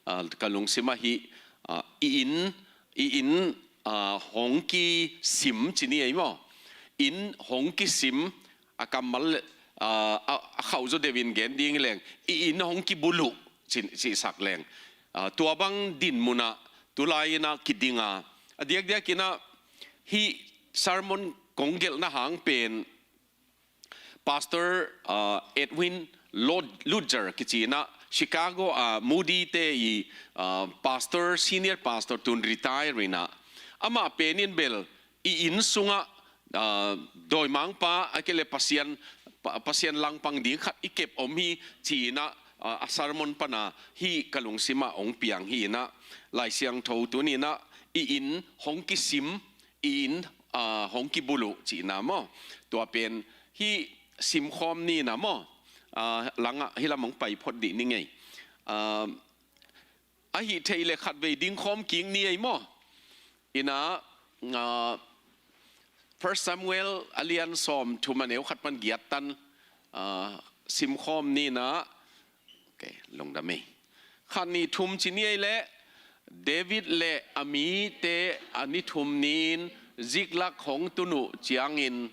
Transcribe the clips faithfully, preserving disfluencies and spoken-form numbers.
Ah, ka lungsim ah hih, ah, i inn, i inn, ah, hong kisim ci ni ei maw? Inn hong kisim, a kammal, ah, a, a khauh zaw deuhin gen ding hi leng, i inn hong kibuluh ci, cihsak leng. Ah, tua bang din munah tulai innah kiding a, a diakdiak innah hih sermon kong gelhna hang pen Pastor, ah, Edwin Lod-, Ludger kici innah Chicago, ah, Moody te i, ah, pastor, senior pastor, tun retire innah, amah pen in bel i inn sungah, ah, dawimangpa a kei le Pasian, Pa-, Pasian langpang ding khat i kep om hi ci innah, ah, a sermon pana hih ka lungsimah hong piang hi innah, Lai Siangtho tuni innah i inn hong kisim, i inn, ah, hong kibuluh cihna maw? Tua pen hih simkhawm ni innah maw? Ah, langah hih lam hong pai phot dih ni ngei. Ah, ahih theih le khatvei dingkhawm kik ni ei maw? Innah, ah, First Samuel a lian sawm thum a neu khat pan giat tan, ah, simkhawm ni innah. Ok, lungdam ei. Khat nih thum ci ni ei leh, David le a mite a ni thum ni-in Ziklag hong tun uh ciangin,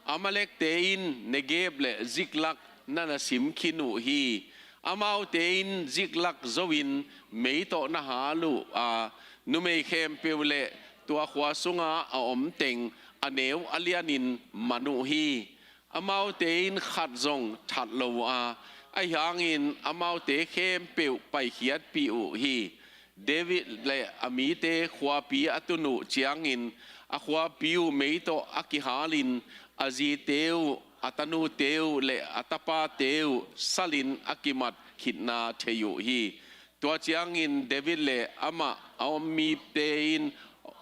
Amalekte in Negeb le Ziklag na na sim khin uh hi. Amaute in Ziklag zo-in mei tawh na hal uh a, numei khempeuh le tua khua sunga a om teng a neu a lianin man uh hi. Amaute in khat zong that lo uh a, ahi hangin amaute khempeuh paikhiatpih uh hi. David le a mite khuapi a tun uh ciangin a khuapi uh mei tawh a kihalin a zite uh, a tanute uh le a tapate uh salin a kimat khitna thei uh hi. Tua ciangin David le amah a om mite in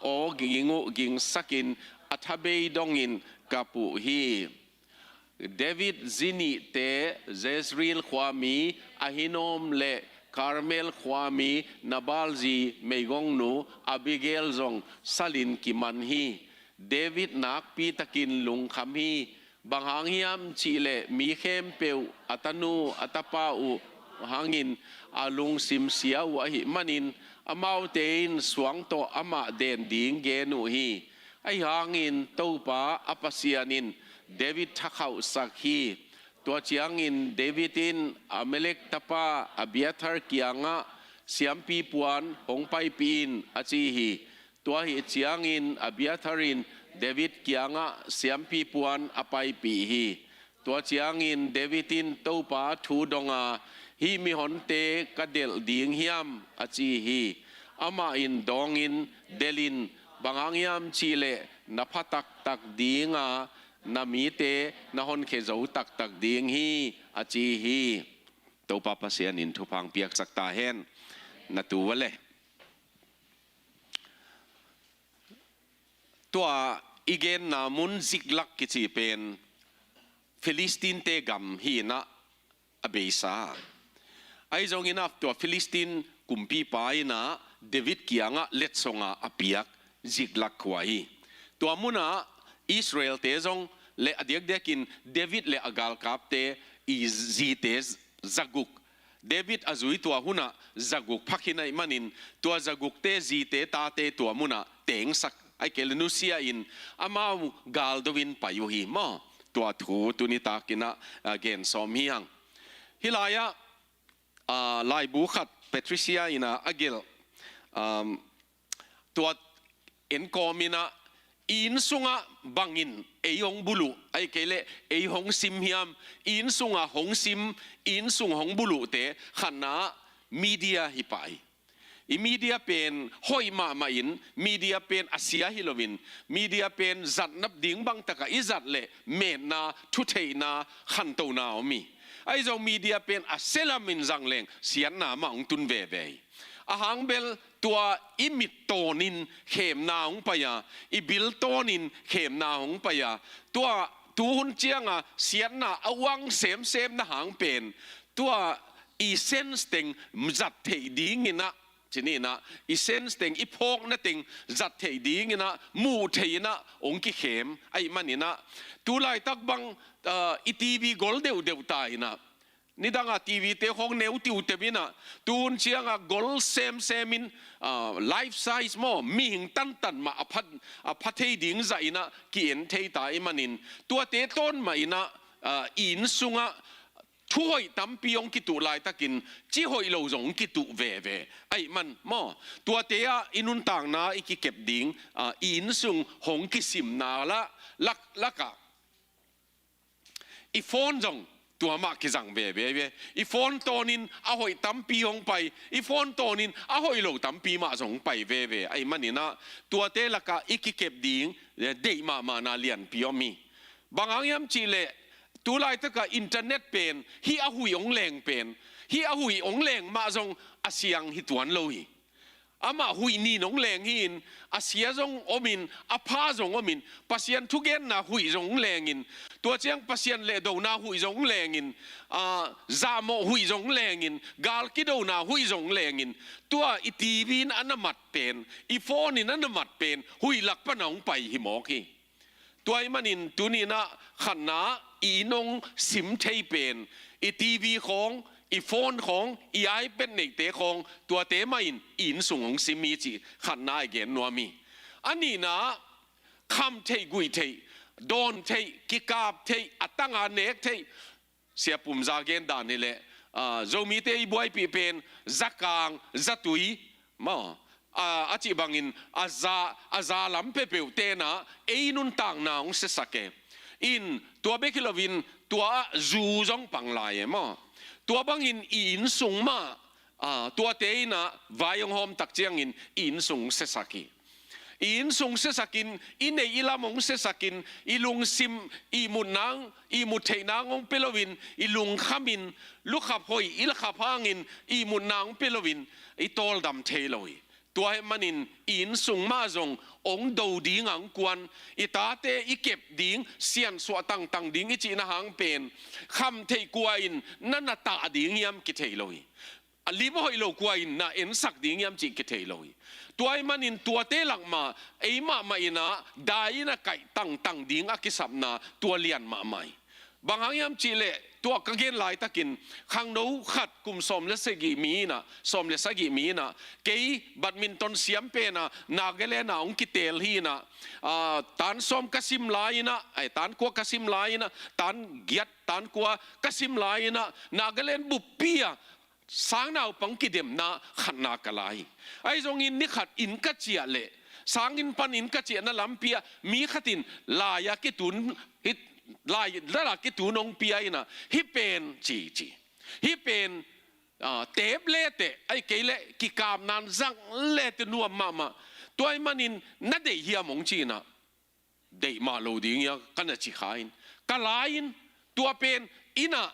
aw ging uh gingsakin a thabei dongin kap uh hi. David zi nihte Jezreel khuami Ahinoam le Karmel khuami Nabal zi meigongnu Abigail zong salin kiman hi. David nakpi takin lungkham hi. Bang hang hiam cihleh mi khempeuh a tanu a tapa uh hangin a lungsim sia uh ahih manin amaute in suang tawh amah den ding gen uh hi. Ahi hangin Topa a Pasian in David thakhauhsak hi. Tua ciangin David in Ahimelek tapa Abiathar kiangah, "Siampi puan hong paipih in," a ci hi. Tua ahih ciangin Abiathar in David kiangah siampi puan a paipih hi. Tua ciangin David in Topa thu dong a, "Hih mihonte ka delh ding hiam?" a ci hi. Amah in dawngin, "Delh in, bang hang hiam cihleh na pha taktak ding a, na mite na honkhia zo taktak ding hi," a ci hi. Topa Pasian in thupha hong piaksak ta hen. Na tu va le. Tua i genna mun Ziklag kici pen Philistine-te gam hi-in ah a beisa. Ahi zongin ah tua Philistine kumpipa in ah David kiangah letsong a a piak Ziklag khua hi. Tua munah Israel-te zong le a diakdiakin David le a galkapte i zite zaguk, David a zui tua hunah zaguk pha khin ahih manin tua zagukte zite tate tua munah tengsak, ahih kei leh nusia-in amau galdo-in pai uh hi maw? Tua thu tuni takin ah, ah, gen sawm hi hang. Hih lai-ah, ah, laibu khat Patricia in ah a gelh, um, tua enkawm in ah, i inn sungah bangin ei hong bulh uh, ahih kei leh ei hong sim hiam, i inn sungah hong sim, i inn sung hong bulh uhte khatna media hi pah hi. I media pen hoih mahmah in, media pen a sia hi loin, media pen zatna ding bangtakah i zat leh metna, thutheihna, khantohna om hi. Ahi zong media pen a sia lamin zang leng siatna mah hong tun veve hi. A hang bel tua i mit tawnin khemna hong pai a, i bil tawnin khemna hong pai a, tua tuhun cianga siatna a uang semsem na hang pen tua i sense teng zat theih dingin ah, ci ni in ah, i sense teng, i phawkna teng zat theih dingin ah, muh theih in ah hong kikhem ahih manin ah, tu laitak bang, ah, i TV gol deuhdeuh ta in ah, Nidanga T V te khawng neu tiuteu inah, tuhun cianga gol semsem in, ah, life size maw, mihing tantan mah a phat, a pha thei ding zah inah ki-en thei ta ahih manin, tuate tawn mah inah, ah, i inn sungah thu hoih tampi hong kituh laitakin, ci hoih lo zong hong kituh veve ahih man maw, tuate ah i nuntakna i kikep ding, ah, i inn sung hong kisimna lah, lak, lakah i phone zong tua mah kizang veve ve. I phone tawnin a hoih tampi hong pai, i phone tawnin a hoih lo tampi mah zong hong pai veve ahih maninah, tuate lakah i kikep ding, eh, deih mahmahna lianpi om hi. Bang hang hiam cihleh, tu laitakah internet pen, hih a huih hong leng pen, hih a huih hong leng mah zong a siang hi tuan lo hi. Amah huih nin hong leng hi-in, a sia zong omin, a pha zong omin, Pasian thugenna huih zong hong lengin, tua ciang Pasian lehdona huih zong hong lengin, ah, zahmawh huih zong hong lengin, gal kidona huih zong hong lengin, tua i T V in a na mat pen, i phone in a na mat pen, huih lak pana hong pai hi mawk hi. Tua ahih manin tuninah khatna, i inn hong sim thei pen, i T V khawng, i phone khawng, i iPad neite khawng, tuate mahin i inn sung hong sim hi cih khatna i gen nuam hi. A nihna, kham theih, guih theih, dawn theih, kikap theih, a tanga nek theih, Sia Pum Za gen dan hileh, ah, Zomite i buaipih pen zakang, zatui maw, ah, a cih bangin a za, a za lam peuhpeuh tenah ei nuntakna hong siasak e. In tua bek hi loin tua ah zu zong pang lai e maw. Tua bangin i inn sung mah, ah, tuate inah vai hong hawm tak ciangin i inn sung siasak hi. I inn sung siasakin, i neih i lam hong siasakin, i lungsim, i mut nang, i mut theih nang hong pia loin, i lungkhamin, lukhap hoih i la khap hangin, i mut nang hong pia loin, i tawldam thei lo hi. Tua ahih manin i inn sung mah zong hong do ding a hong kuan, i tate i kep ding, siansuah tangtang ding i cihna hang pen, kham theih kua in na na tah ding hiam kithei lo hi. A lim a hoih lo kua in na ensak ding hiam cih kithei lo hi. Tua ahih manin tuate lak mah, ei mahmah inah dai in a kaih tangtang ding a kisapna tua lian mahmah hi. Bang hang hiam cihleh, tua ka gen laitakin, khangno khat kum sawm le sagih mi inah, sawm le sagih mi inah, kei badminton siam pena Nagaland ah hong kiteel hi inah, ah, tan sawm ka sim lai inah, ai, tan kua ka sim lai inah, tan giat, tan kua ka sim lai inah, Nagaland buppi ah sang naupang kidemna khatna ka la hi. Ahi zongin ni khat inn ka ciah leh, sanginn pan inn ka ciahna lampi ah mi khatin lai a kitun, hih lai, lai a kitun hong pia inah, hih pen ci, ci. Hih pen, ah, teep leteh, ahih kei leh kikapna in zang leteh nuam mahmah. Tua ahih manin na deih hiam hong ci inah, deih mah lo ding hi a, ka na ci kha in. Ka la in, tua pen, inn ah,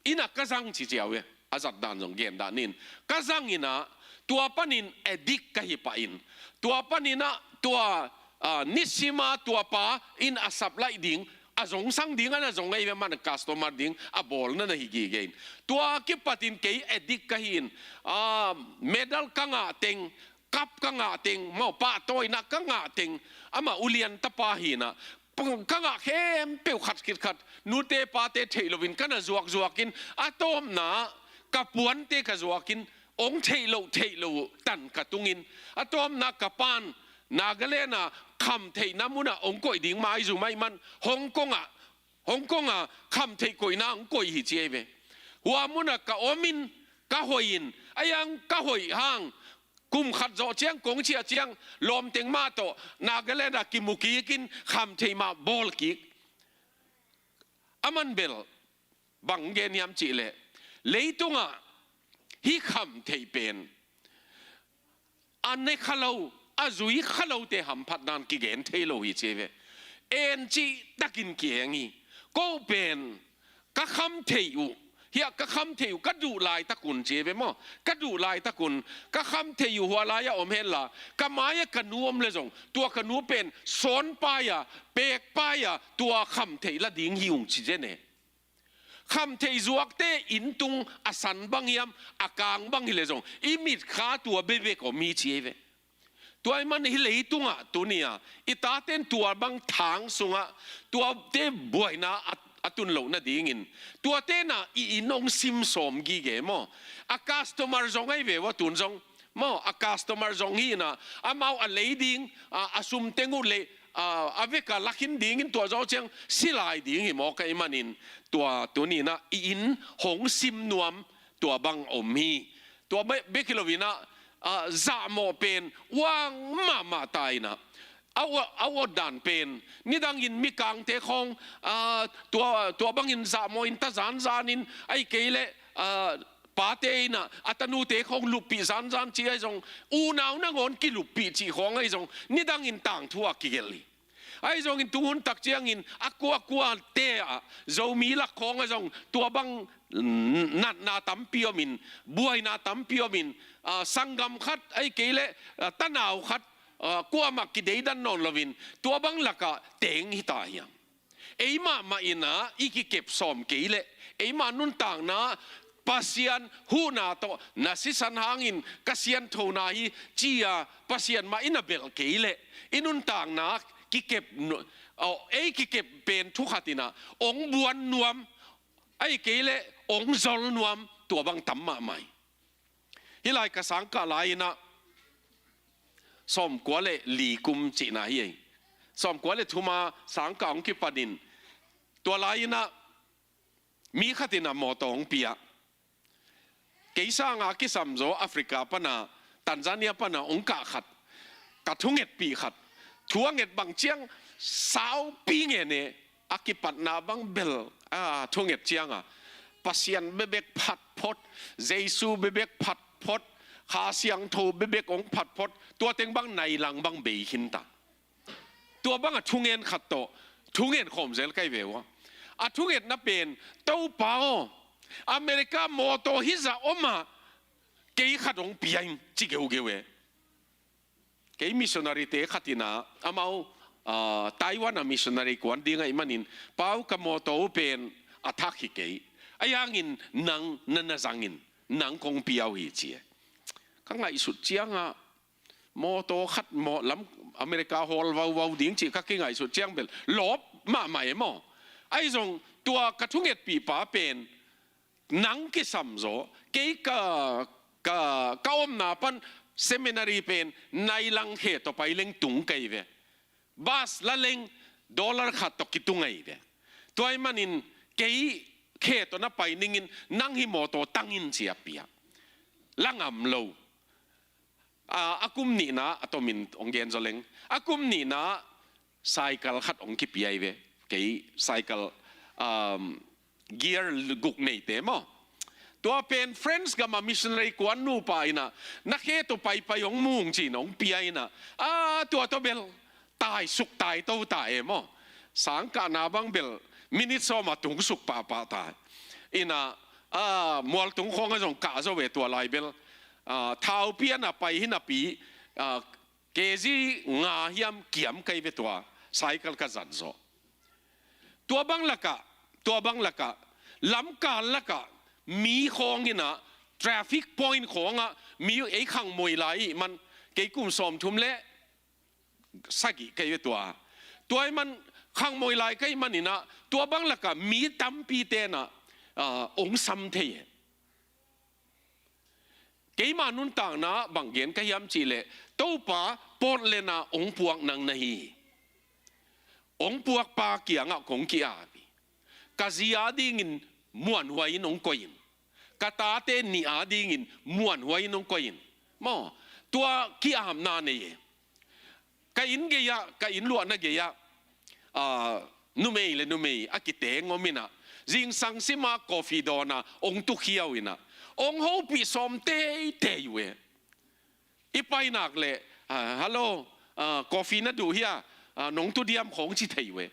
inn ah ka zang ci ciau e. A zat dan zong gen dan in. Ka zang inah, tua panin addict ka hi pah in. Tua paninah, tua, ah, nisima tua pa in a sap laih ding, a zong sang ding, a na zong ahi ve, man customer ding, a bawl na na hi gige in. Tua kipatin kei addict ka hi in, ah, medal ka ngah teng, cup ka ngah teng, maw, pahtawina ka ngah teng, amah ulian tapa hi inah, pang-, ka ngah khempeuh khat khit khat, nute pate theih loin ka na zuakzuak in, a tawpna ka puante ka zuak in, hong theih loh, theih loh uh tan ka tungin, a tawpna ka pan Nagaland ah kham theihna munah hong koih ding maizu mah ahih man, Hong Kong ah, Hong Kong ah kham theih koihna hong koih hi ci ahi ve. Hua munah ka om in, ka hoih in, a yang ka hoih hang, kum khat zawh ciang, kong ciah ciang, lawmteng mah tawh Nagaland ah kimu kik in, kham theih mah bawl kik. A man bel, bang gen hiam cihleh, leitungah hih kham theih pen a ne kha lo, a zui kha lote hamphatna in kigen thei lo hi ci ve. En cihtakin kiheng hi. Ko pen ka kham theih uh, hiah ka kham theih uh, ka duh laitak un ci ve maw. Ka duh laitak un, ka kham theih uh hua lai-ah om henla, ka mai-ah ka nu om leh zong, tua ka nu pen sawn pai-a, pek pai-a, tua kham theih la ding hi ung ci zen e. Kham theih zuakte inn tung a san bang hiam, a kang bang hi leh zong, i mitkha tua bekbek om hi ci ahi ve. Tua ahih man hih leitungah tuni-a i taten tua bang thang sungah tuate buaina a, a tun loh nadingin, tuate na i inn hong sim sawm gige maw. A customer zong ahi ve ua tun zong maw, a customer zong hi na, amau a lei ding, a, a sum teng uh le, a, a veka lakhin dingin tua zawh ciang silai ding hi maw ka i manin, tua tuni na i inn hong sim nuam tua bang om hi. Tua be-, bek hi lo ina, a, zahmawh pen uang mahmah ta ina, a uat, a uat dan pen nidangin mikangte khawng, a, tua, tua bangin zahmawh in ta zanzanin, ahi kei leh, a, pate ina a tanute khawng luppih zanzan ci ahi zong, unau nangawn kiluppih cih khawng ahi zong, nidangin tangthu a kigelh hi. Ahi zongin tuhun tak ciangin a kuakuate ah Zomi lak khawng ah zong tua bang, mm, natna tampi omin, buaina tampi omin, a, sanggam khat ahi kei leh, a, tanau khat, a, kuamah kideidan nawn loin tua bang lakah teng hi ta hiam? Eimah mah ina i kikep sawm kei leh, eimah nuntakna Pasian huhna tawh na sisan hangin ka sianthona hi ci-a Pasian mah ina belh kei leh, i nuntakna kikep nu-, aw, ei kikep pen thu khat ina ong buan nuam, ahi kei leh ong zol nuam tua bang tam mahmah hi. Hih lai ka sangkah lai ina sawmkua le li kum cihna hi ei. Sawmkua le thuma sangkah hong kipanin tua lai ina mi khat ina mawtaw hong pia. Kei sanga kisam zaw Africa pana, Tanzania pana hong kah khat, ka thungetpih khat, thu a nget bang ciang saupi ngen e, a kipatna bang bel, a, thunget cianga Pasian bebek phat phot, Jesu bebek phat phot, Kha Siangtho bebek hong phat phot, tua teng bang nai lang bang bei khin ta. Tua bang a thungen khat tawh thungen khawm zel kai ve ua. A thungetna pen, Topa aw, America mawtaw hizah om a kei khat hong pia in ci geugeu e. Kei missionary te khat ina amau, ah, Taiwan a missionary kuan ding ahih manin, Pau, ka mawtaw uh pen a thak hi kei. Ahi hangin nang na na zangin, nang kong pia uh hi ci e. Ka ngaihsut cianga mawtaw khat maw lam America hawl vauvau ding cih ka kingaihsut ciang bel lawp mahmah e maw. Ahi zong tua ka thungetpihpa pen nang kisam zaw, kei ka, ka, ka omna pan seminary pen nai lang khe tawh pai leng tung kei ve. Bus la leng dollar khat tawh kitung ahi ve. Tua ahih manin kei khe tawh na pai ningin nang hih mawtaw tang in ci a pia. La ngam lo. A, a kum nihna a tomin hong gen zaw leng, a kum nihna cycle khat hong kipia hi ve. Kei cycle, um, gear guk neite maw. Tua pen France gama missionary kuan nupa ina, na khe tawh paipai hong mung ci-in hong pia ina, a, tua tawh bel tai suk tai to ta e maw. Sangkahna bang bel minute sawma tung suk pahpah ta. Ina, a, mualtung khawng a zong kah zaw ve tua lai bel. A, thau piana pai hi napi, a, kg nga hiam kiam kai ve tua, cycle ka zat zaw. Tua bang lakah, tua bang lakah, lamkal lakah, mi khawng ina, traffic point khawngah, mi ei khangmoi lai ih man, kei kum sawmthum le sagih kai ve tua. Tua ih man khangmoi lai kai man ina, tua bang lakah, mi tampi tena, ah, ong sam thei e. Keima nuntakna bang gen ka hiam cihleh, Topa Portland ah ong puak nang na hi. Ong puakpa kiangah kong ki-ap hi. Ka zi adingin muanhuai in ong koih in. Ka tate nih adingin muanhuai in ong koih in. Maw, tua ki-apna nei e. Ka inn gei-ah, ka inn luahna gei-ah, ah, numei le numei a kiteng om ina, zingsang sima coffee dawna ong tukhia uh ina, ong hopih sawm teitei uh e. I pai nak le, ah, "Hello, ah, coffee na duh hia, ah, nong tu diam?" khawng ci thei uh e.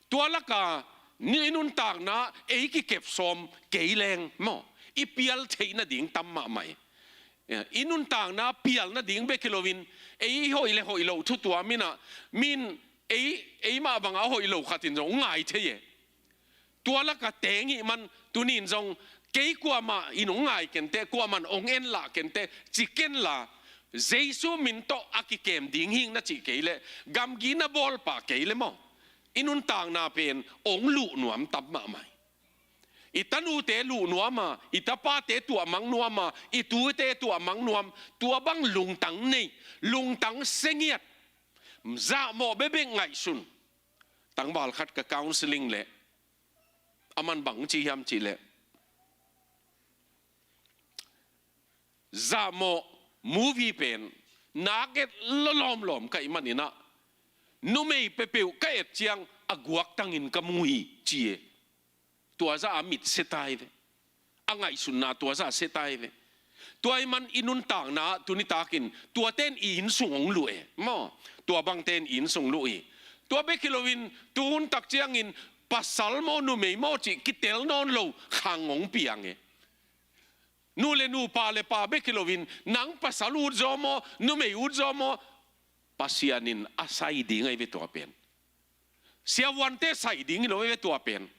Tua laka ni i nuntakna ei kikep sawm kei leng maw, i pial theih nading tam mahmah e. I nuntakna pial nading bek hi loin, ei hoih le hoih loh thu tuam ina, min ei, eimah banga hoih lo khatin zong ngai thei e. Tua laka teng ih man tunin zong kei kuamah in ong ngai kenteh, kuamah in ong en lah kenteh, ci kenla, Jesu min tawh a kikem ding hing na cih kei leh, gamgi na bawlpah kei leh maw, i nuntakna pen ong luh nuam tam mahmah hi. I tanute luh nuam a, i tapate tuahmang nuam a, i tute tuahmang nuam, tua bang lungtang nei, lungtang sengiat, zahmawh bebek ngaihsun. Tangval khat ka counseling leh, aman bang ci hiam cih leh, zahmawh movie pen nak et lawlawmlawm ka hih manin ah, numei peuhpeuh ka et ciang a guaktangin ka mu hi, ci e. Tua zah a mit se ta hi ve. A ngaihsutna tua zah se ta hi ve. Tua ahih man i nuntakna ah tuni takin tuate in i inn sung ong luh e maw. Tua bangte in i inn sung luh hi. Tua bek hi loin tu hun tak ciangin pasal maw numei maw cih kitel nawn lo khang ong piang e. Nu le nu, pa le pa bek hi loin, nang pasal ut zaw maw, numei ut zaw maw, Pasian in a sai ding ahi ve tua pen. Siavuante sai ding hi lo ahi ve tua pen.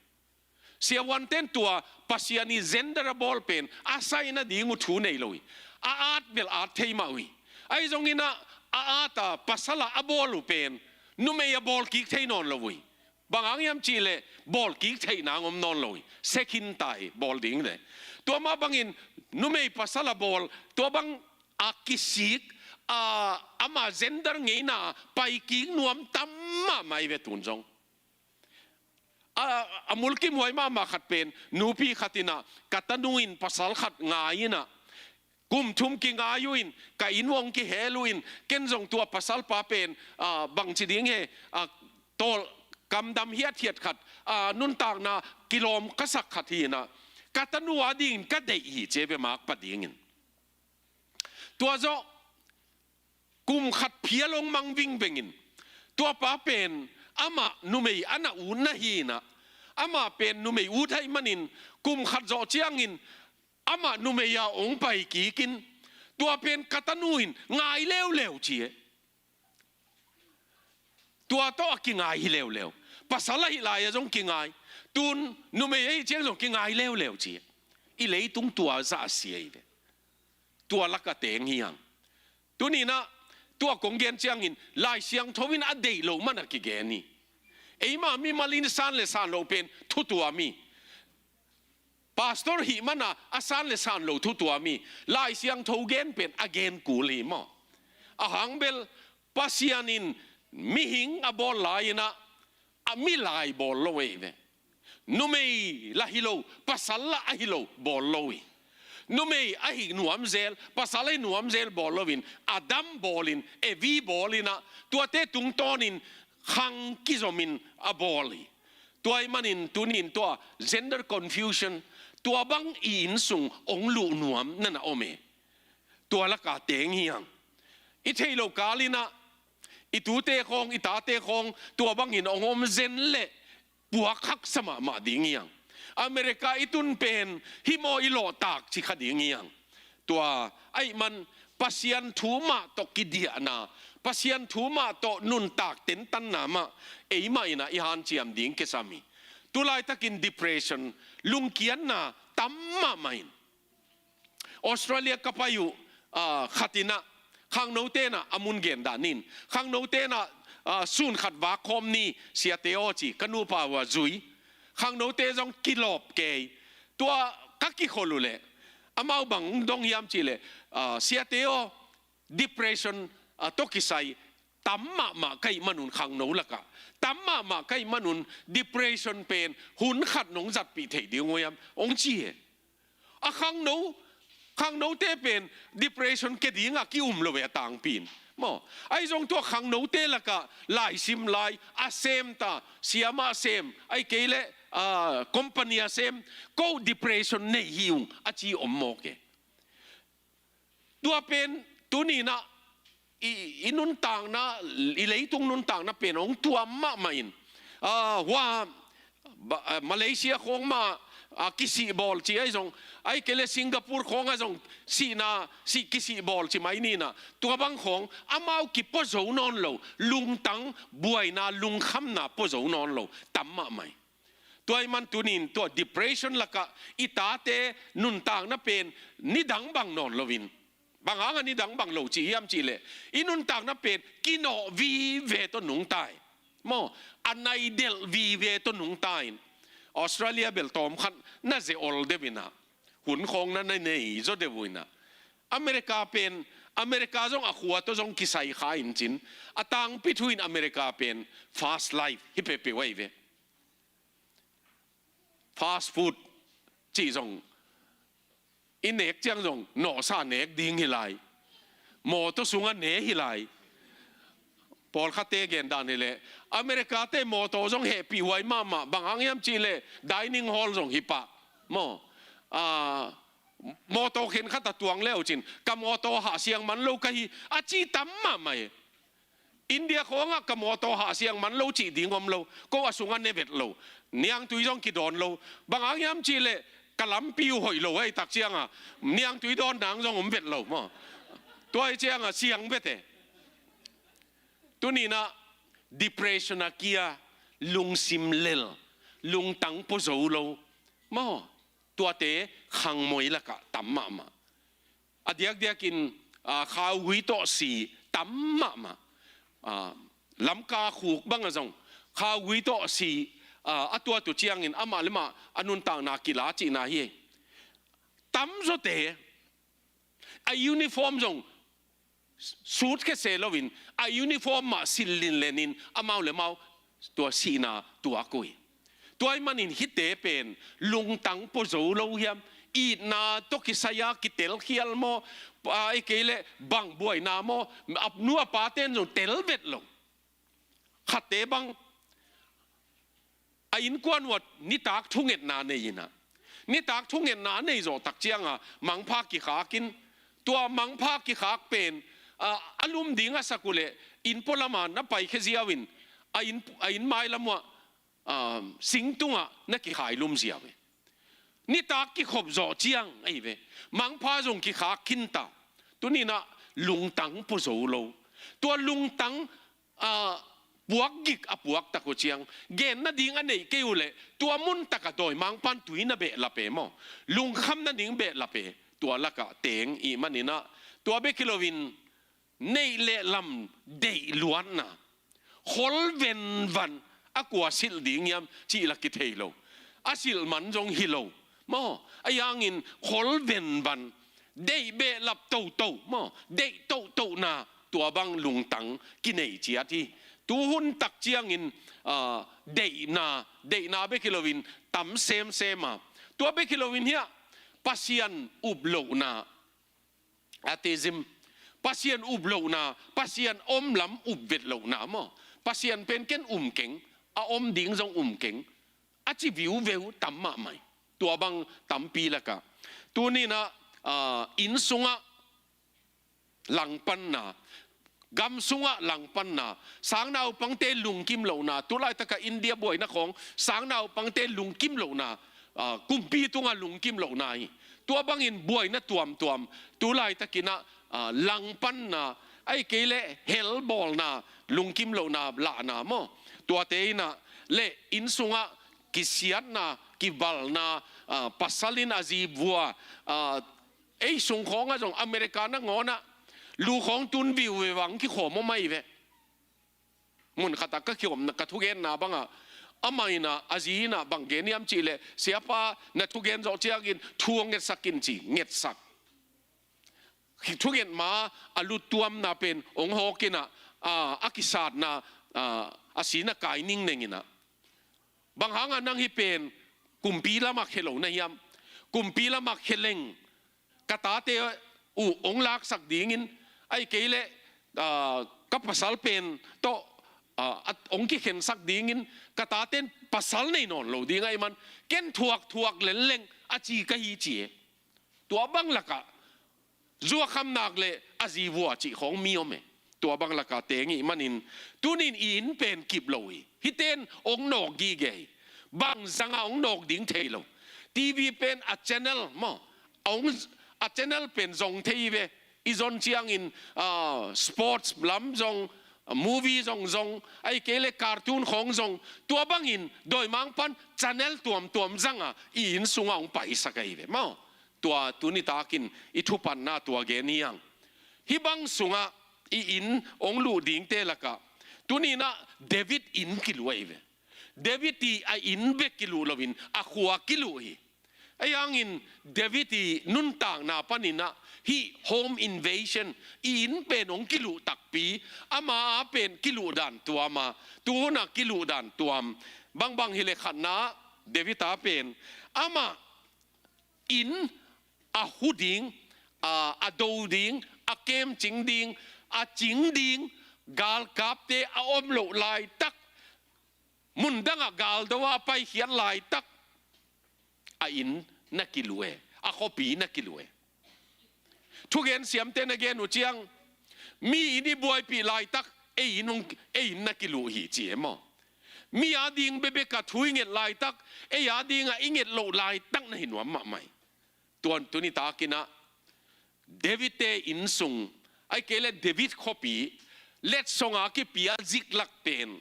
Siavuante in tua Pasian i gender a bawl pen a sai nading uh thu nei lo hi. A at bel at thei mah uh hi. Ahi zongin ah, a at a pasal ah a bawl uh pen numei a bawl kik thei nawn lo uh hi. Bang hang hiam cih leh bawl kik theih nang om nawn lo hi. Sekhin ta hi bawl ding leh. Tua mah bangin numei pasal a bawl, tua bang a kisik, a, ama gender ngeina pai kik nuam tam mahmah hi ve tun zong. A, a mulkimhuai mahmah khat pen, nupi khat in ah, ka tanu in pasal khat ngai in ah, kum thum kingai uh in, ka inn uh ong kihel uh in, ken zong tua pasalpa pen, a, bangci ding he, a, tawl kamdam hiathiat khat, a, nuntakna kilawm ka sak khat hi in ah, ka tanu adingin ka deih hi ci e ve, makpa dingin. Tua zawh kum khat phial ong mang vingveng in, tua pa pen amah numei a na utna hi in ah, amah pen numei ut ahih manin kum khat zawh ciangin amah numei a ong pai kik in, tua pen ka tanu in ngai leuleu ci e. Tua tawh a kingai hi leuleu. Pasal ahih lai-ah zong kingai. Tun numei ahih ciang zong kingai leuleu ci e. I leitung tua zah a sia hi ve. Tua lak a teng hi hang. Tuni in ah, tua kong gen ciangin, Lai Siangtho in a deih loh man a kigen hi. Eima mimal in san le san loh pen thu tuam hi. Pastor hih man a, a san le san loh thu tuam hi. Lai Siangtho gen pen a gen kul hi maw. A hang bel, Pasian in mihing a bawl lai in ah, a milai bawl lo ahi ve. Numei lah hi lo, pasal lah ahi lo bawl lo hi. Numei ahi nuam zel, pasal ahi nuam zel bawl lo in, Adam bawl in, Evi bawl in ah, tuate tungtawn in khang kizom in a bawl hi. Tua ahih manin tuni in tua gender confusion, tua bang i inn sung ong luh nuam na na om e. Tua lak a teng hi hang. I theih loh kal in ah, i tute khawng, i tate khawng, tua bangin ong om zen leh puak haksa mahmah ding hi hang. America i tun pen hih maw i lawhtak ci kha ding hi hang. Tua ahih man Pasian thu mah tawh kidiahna, Pasian thu mah tawh nuntak tentanna mah eimah in ah i hanciam ding kisam hi. Tulaitakin depression, lungkiatna tam mahmah in. Australia ka pai uh, ah, khat in ah, khangnote in ah a mun gen dan in, khangnote in ah, ah, sun khat vak khawm ni siate aw ci, ka nupa uh a zui. Khangnote zong kilawp kei. Tua ka kikhol uh leh, amau bang dong hiam cih leh, ah, siate aw, depression, ah, tawh kisai tam mahmah ka hih man un khangno lak ah, tam mahmah ka hih man un depression pen hun khat nong zatpih theih ding uh hiam, ong ci e. A khangno, khangnote pen depression kia ding a ki-um lo ve a tangpi in. Maw, ahi zong tua khangnote lak ah laisim lai, a sem ta, siamah sem, ahih kei leh, ah, company a sem, ko depression nei hi ung a ci om mawk e. Tua pen tuni in ah i, i nuntakna, i leitung nuntakna pen ong tuam mahmah in. Ah, hua, ba, ah, Malaysia khawng mah, ah, kisih bawl ci ahi zong, ahih kei leh Singapore khawng ah zong sihna, sih kisih bawl ci mai ni in ah, tua bang khawng amau kipua zo nawn lo, lungtang, buaina, lungkhamna pua zo nawn lo tam mahmah hi. Tua ahih man tuni in tua depression lak ah i tate nuntakna pen nidang bang nawn lo in. Bang hang a nidang bang lo ci hiam cih leh, i nuntakna pen kinawh vive tawh nungta hi. Maw, a nai delh vive tawh nungta in. Australia bel tawm khat na ze ol deuh inah, hun khawng na na nei zaw deuh inah. America pen, America zong a khua tawh zong kisai kha in cin, a tangpi thu in America pen fast life hi peuhpeuh ahi ve. Fast food cih zong, i nek ciang zong nawhsa nek ding hi lai. Mawtaw sungah ne hi lai. Pawlkhatte gen dan hi leh, America te mawtaw zong hehpih huai mahmah, bang hang hiam cih leh dining hall zong hi pah. Maw, ah, mawtaw khen khat a tuang le uh cin, ka mawtaw hah siang man lo ka hi, a ci tam mahmah hi. India khawngah ka mawtaw hah siang man lo cih ding om lo, ko a sungah ne vet lo, niangtui zong kidawn lo. Bang hang hiam cih leh ka lampi uh hoih lo ahih tak ciangah niangtui dawn nang zong om vet lo maw. Tua ahih ciangah siang vet e. Tuni inah depression a kia, lungsim lel, lungtang pua zo lo maw, tuate khangmoi lakah tam mahmah. A diakdiakin, ah, khaugui tawh si tam mahmah. Ah, Lamka khuk bangah zong khaugui tawh si, ah, a tuat uh ciangin amah le amah a nuntakna kila cihna hi. Tamzawte a uniform zong suitcase se loin a uniform mah silh linlenin amau le amau tua sihna tuak uh hi. Tua ahih manin hihte pen lungtang pua zo lo hiam? Itna tawh kisai-a kitelkhial maw, ahih kei leh bang buaina maw, a nu a pate'n zong tel vet lo. Khatte bang a innkuan uah nitak thungetna nei inah, nitak thungetna nei zawh tak ciangah mangpha kikhak in, tua mangpha kikhak pen, ah, a lum ding a sak uh leh inn pualama na paikhia ziau in, a inn, a inn mailam uah, ah, sing tungah na kikhai lum ziau hi. Nitak kikhop zawh ciang ahi ve, mangpha zong kikhak khinta. Tuni inah lungtang pua zo lo. Tua lungtang, ah, puak gik a puak tak uh ciang, gen nading a neih kei uh leh tua mun takah dawimangpa'n tui na behlap e maw, lungkham nading behlap e. Tua lakah teng ihih manin ah, tua bek hi loin neih le lam deih luatna, khol venvan, a kua silh ding hiam cih lah kithei lo. A silh man zong hi lo maw, ahih hangin khol venvan, deih behlap toto maw, deih totona, tua bang lungtang kinei ciat hi. Tuhun tak ciangin, ah, deihna, deihna bek hi loin tam semsem a, tua bek hi loin hiah Pasian up lohna, atheism, Pasian up lohna, Pasian om lam up vet lohna maw, Pasian pen ken um keng, a om ding zong um keng, a ci viuveu tam mahmah hi. Tua bang tampi lakah, tuni inah, ah, inn sungah langpanna, gam sungah langpanna, sangnaupangte lungkim lohna, tulaitakah India buaina khawng sangnaupangte lungkim lohna, ah, kumpi tungah lungkim lohna hi. Tua bangin buaina tuamtuam, tulaitakin ah, ah, langpanna, ahih kei leh helbawlna, lungkim lohna lahna maw, tuate inah, le inn sungah kisiatna, kivalna, ah, pasal in a zi vua, ah, ei sung khawngah zong America nangawnah lu khawng tun viuve vang kikhawm om ahi ve. Mun khatah ka kikhopna, ka thugenna bangah, amah inah, a zi inah bang gen hiam cih leh, "Siapa, na thugen zawh ciangin thu hong ngetsak in," ci, ngetsak. Thugen ma a luttuamna pen hong hawk inah, a, a kisatna, a, a sina kai ningneng inah, "Bang hangah nang hih pen kumpi lamah khia lo na hiam? Kumpi lamah khia leng ka tate uh hong laksak dingin, ahih kei leh, a, ka pasal pen tawh, a, a, hong kikhensak dingin, ka tate'n pasal nei nawn lo ding ahih man, ken thuakthuak lenleng a ci ka hi," ci e. Tua bang lakah zuakham nak le a zi vua cih khawng mi om e. Tua bang lakah teng ihih manin, tuni-in i inn pen kip lo hi. Hihte in hong nawk gige hi. Bang zangah hong nawk ding thei lo. TV pen a channel maw, a hong, a channel pen zong thei hi ve. I zon ciangin, ah, sports lam zong, movie zong zong, ahih kei leh cartoon khawng zong, tua bangin dawimangpa'n channel tuamtuam zangah i inn sungah hong paisak ahi ve maw. Tua tuni takin i thupatna tua gen hi hang. Hih bang sungah i inn hong luh dingte lakah Tuni-in ah David inn kiluh ahi ve. David i a inn bek kiluh loin a khua kiluh hi. Ahi hangin David i nuntakna panin ah hih home invasion, i inn pen hong kiluh takpi, ama a pen kiluh dan tuam a, tuhun a kiluh dan tuam. Bangbang hileh khatna ah David a pen amah inn a hu ding, a, a do ding, a kemcing ding, a cing ding, galkapte a om loh laitak, mun dangah galdo a paikhiat laitak, a inn na kiluh e, a khuapi na kiluh e. Thugen siamte na gen uh ciang, mi inn i buaipih laitak ei inn hong, ei inn na kiluh hi ci e maw? Mi a ding bekbek a thu i nget laitak, ei a ding a i nget loh laitak na hi nuam mahmah hi. Tuan tuni takin ah David-te inn sung, ahih kei leh David khuapi, letsong a kipia Ziklag pen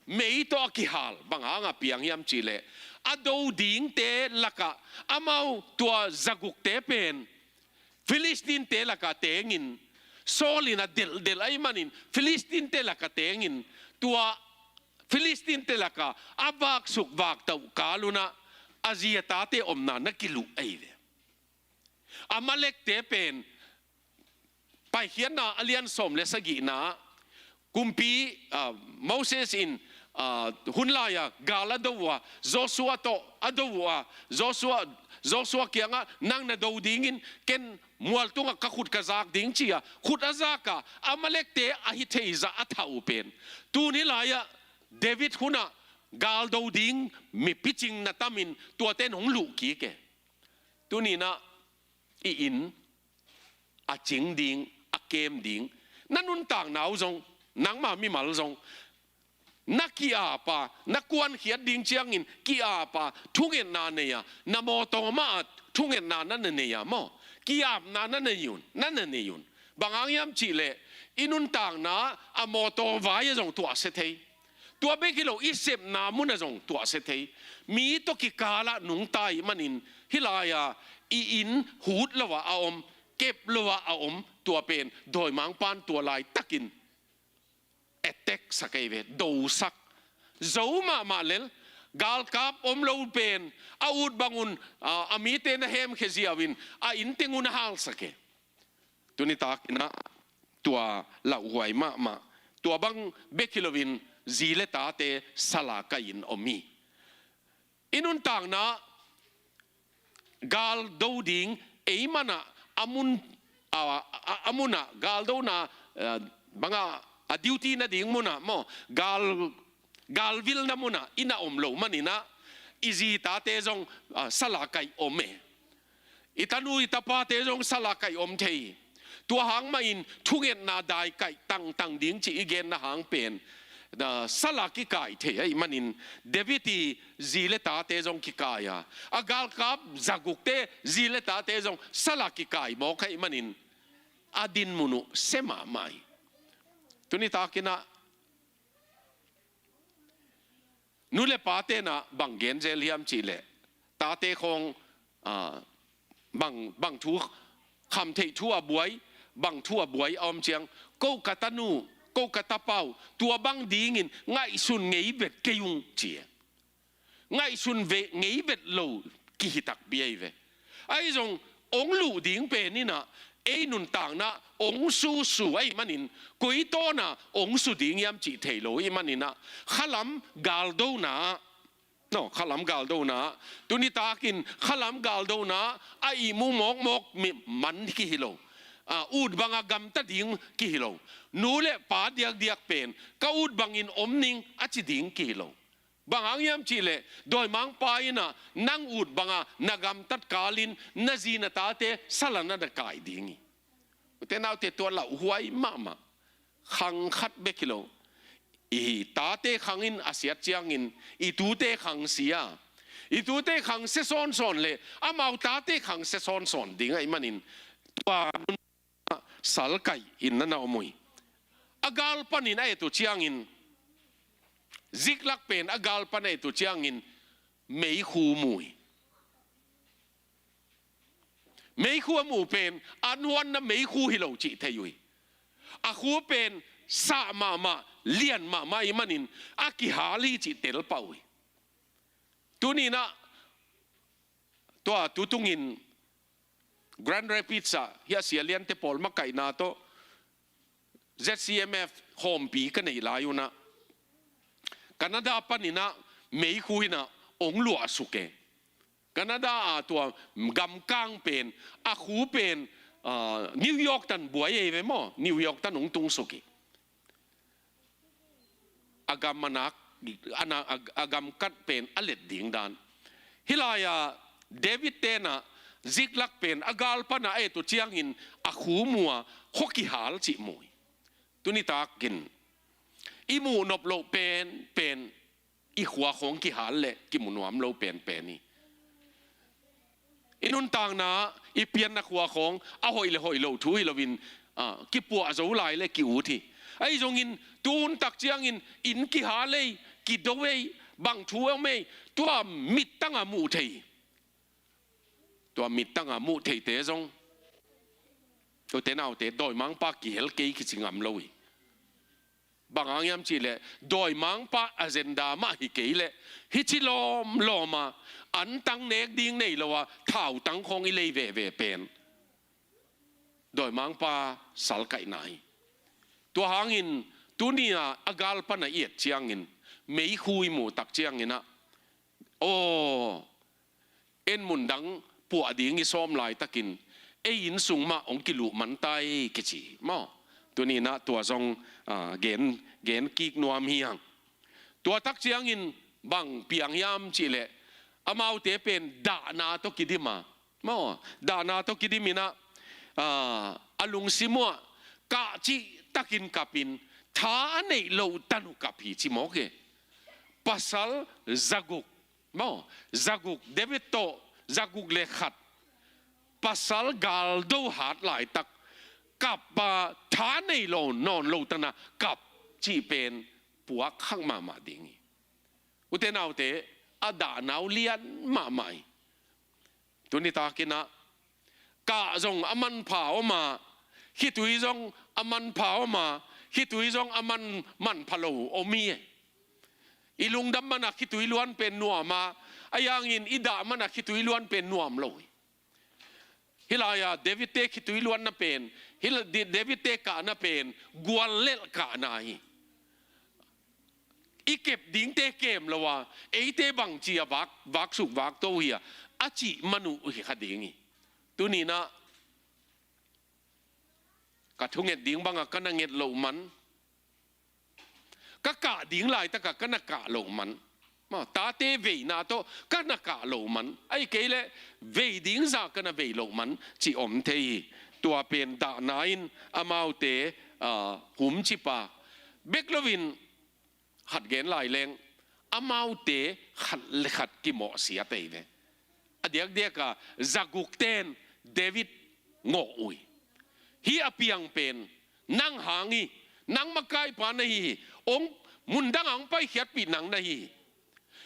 mei tawh a kihal, bang hang a piang hiam cih leh, a do dingte lakah amau tua zagukte pen Philistine-te lakah tengin, Saul in a delhdelh ahih manin Philistine-te lakah tengin, tua Philistine-te lakah a vaksuk vaktauh kal un ah a zi a tate omna na kiluh ahi ve. Amalekte pen Paikhiatna a lian sawm le sagihna ah kumpi, ah, Moses in, ah, hun lai-a gal a do uh a, Joshua tawh a do uh a, Joshua, Joshua kiangah nang na do dingin ken mual tungah ka khut ka zak ding ci-a khut a zak a, Amalekte a hi theizah a thah uh pen tuni lai-ah David hunah gal do ding mipicing na tamin tuate in hong luh kik e. Tuni-in ah i inn a cing ding, a kem ding, na nuntakna uh zong, nangma mimal zong, na ki-ap a, na kuankhiat ding ciangin ki-ap a, thungetna nei a, na mawtaw mah ah thungetna na na nei a maw? Ki-apna na nei un, na na nei un. Bang hang hiam cih leh i nuntakna a mawtaw vai ah zong tuahsia thei. Tua bek hi lo, i sepna mun ah zong tuahsia thei. Mi tawh kikal ah nungta ahih manin hih lai-a i inn hut lo-a a om, kep lo-a a om, tua pen dawimangpa'n tua laitakin attack sak ahi ve, dosak. Zo mahmah lel, galkap om lo pen a ut bang un, a, a mite na hemkhia ziau in a inn teng un a halsak e. Tuni takin ah tua lauhuai mahmah. Tua bang bek hi loin zi le tate sala kai-in om hi. I nuntakna ah gal do ding ei man ah a mun, a, a, a mun ah gal dona, a, bang a, a duty nading mun ah maw, gal, gal vilna mun ah i na om loh manin ah i zi i tate zong, a, sala kai om e. I tanu i tapate zong sala kai om thei hi. Tua hang mahin thungetna dai kai tangtang ding cih i genna hang pen, a, sala kikai thei ahih manin David i zi le tate zong kikai a, a galkap zagukte zi le tate zong sala kikai mawk ahih manin a dinmun uh sia mahmah hi. Tuni takin ah nu le pate'n ah bang gen zel hiam cih leh, tate khawng, a, bang, bang thu, khamtheih thu a buai, bang thu a buai a om ciang, ko ka tanu, ko ka tapa uh, tua bang dingin ngaihsun ngei vet kei ung ci e. Ngaihsun ve ngei vet lo kihi takpi ahi ve. Ahi zong ong luh ding pen in ah ei nuntakna ong susu ahih manin koi tawna ong su ding hiam cih thei lo ahih manin ah khalam galdona, no, khalam galdona, tuni takin khalam galdona a ihmu mawkmawk mi man kihi lo. A, ut banga gamta ding kihi lo. Nu le pa diakdiak pen ka ut bangin om ning a ci ding kihi lo. Bang hang hiam cih leh dawimangpa in ah nang ut banga na gamtat kalin na zi na tate sala na na kai ding hi. Ute naute, tua lauhuai mahmah. Khang khat bek hi lo. I tate khang in a siat ciangin i tute khang sia, i tute khang sia sawnsawn le amau tate khang sia sawnsawn ding ahih manin tua salkaih in na na om uh hi. A gal panin a et uh ciangin, Ziklag pen a gal pan a et uh ciangin meikhu mu hi. Meikhu a muh pen an huanna meikhu hi lo cih thei uh hi. A khu pen sah mahmah, lian mahmah ahih manin a kihal hi cih telpah uh hi. Tuni-in ah tua tutungin Grand Rapids ah hih a sia liante pawl makaihna tawh Z C M F hawmpi ka neih lai un ah Canada panin ah meikhu in ah hong luahsuk e. Canada a tua gamkang pen, a khu pen, ah, New York tan buai ei ve maw, New York tan hong tungsuk hi. A gam a nak, a na, a, a gam kat pen a let ding dan. Hih lai-ah David ten ah Ziklag pen a gal pan a et uh ciangin a khu mu a, khua kihal cih mu hi. Tuni takin i muh nop loh pen pen i khua khawng kihal leh kimu nuam lo penpen hi. I nuntakna, i pianna khua khawng a hoih le hoih loh thu hi loin, ah, kipuah zo lai le ki-ut hi. Ahi zongin tu hun tak ciangin inn kihal ei, kido ei, bang thu om ei, tua mittang a muh thei. Tua mittang a muh theite zong, ute naute, dawimangpa kihel kei kici ngam lo hi. Bang hang hiam cih leh dawimangpa agenda mah hi kei leh hih ci lawmlawm a, antang nek ding nei lo a, thautang khawng i lei veve pen dawimangpa salkaihna hi. Tua hangin tuni-a a gal pan a i et ciangin, meikhu i muh tak ciangin ah, aw, en mundang puah ding i sawm laitakin ei inn sung mah hong kiluh man ta ei kici maw. Tuni-in ah tua zong, ah, gen, gen kik nuam hi hang. Tua tak ciangin bang piang hiam cih leh amaute pen dahna tawh kidim a, maw, dahna tawh kidim in ah, ah, a lungsim uh ah kah cihtakin kapin, tha a neih loh tan uh kap hi ci mawk hi. Pasal zaguk, maw, zaguk, David tawh zaguk le khat pasal galdo hat laitak kap a, tha nei lo nawn lo tan a kap cih pen puak hak mahmah ding hi. Ute naute, a dahna uh lian mahmah hi. Tuni takin ah kah zong a manpha om a, khitui zong a manpha om a, khitui zong a man, manpha lo om hi. I lungdam man a khitui luan pen nuam a, ahi hangin i dah man a khitui luan pen nuam lo hi. Hih lai-a David-te khitui luanna pen, hih la-, Di-, David-te kahna pen guallelh kahna hi. I kep dingte kem lo a, eite bangci a vak, vaksuk vakto uh hi a, a cih man uh hi kha ding hi. Tuni-in ah ka thunget ding bang a ka na nget loh man, ka kah ding laitak a ka na kah loh man, maw, tate veina tawh ka na kah loh man, ahih kei leh vei ding zah ka na vei loh man cih om thei hi. Tua pen dahna in amaute, ah, humcip a, bek loin khat gen lai leng, amaute khat le khat kimawhsiat ahi ve. A diakdiak a zagukte'n David ngawh uh hi. Hih a piang pen nang hang hi, nang makaipa na hi hi, hong mundang a hong paikhiatpih nang na hi hi.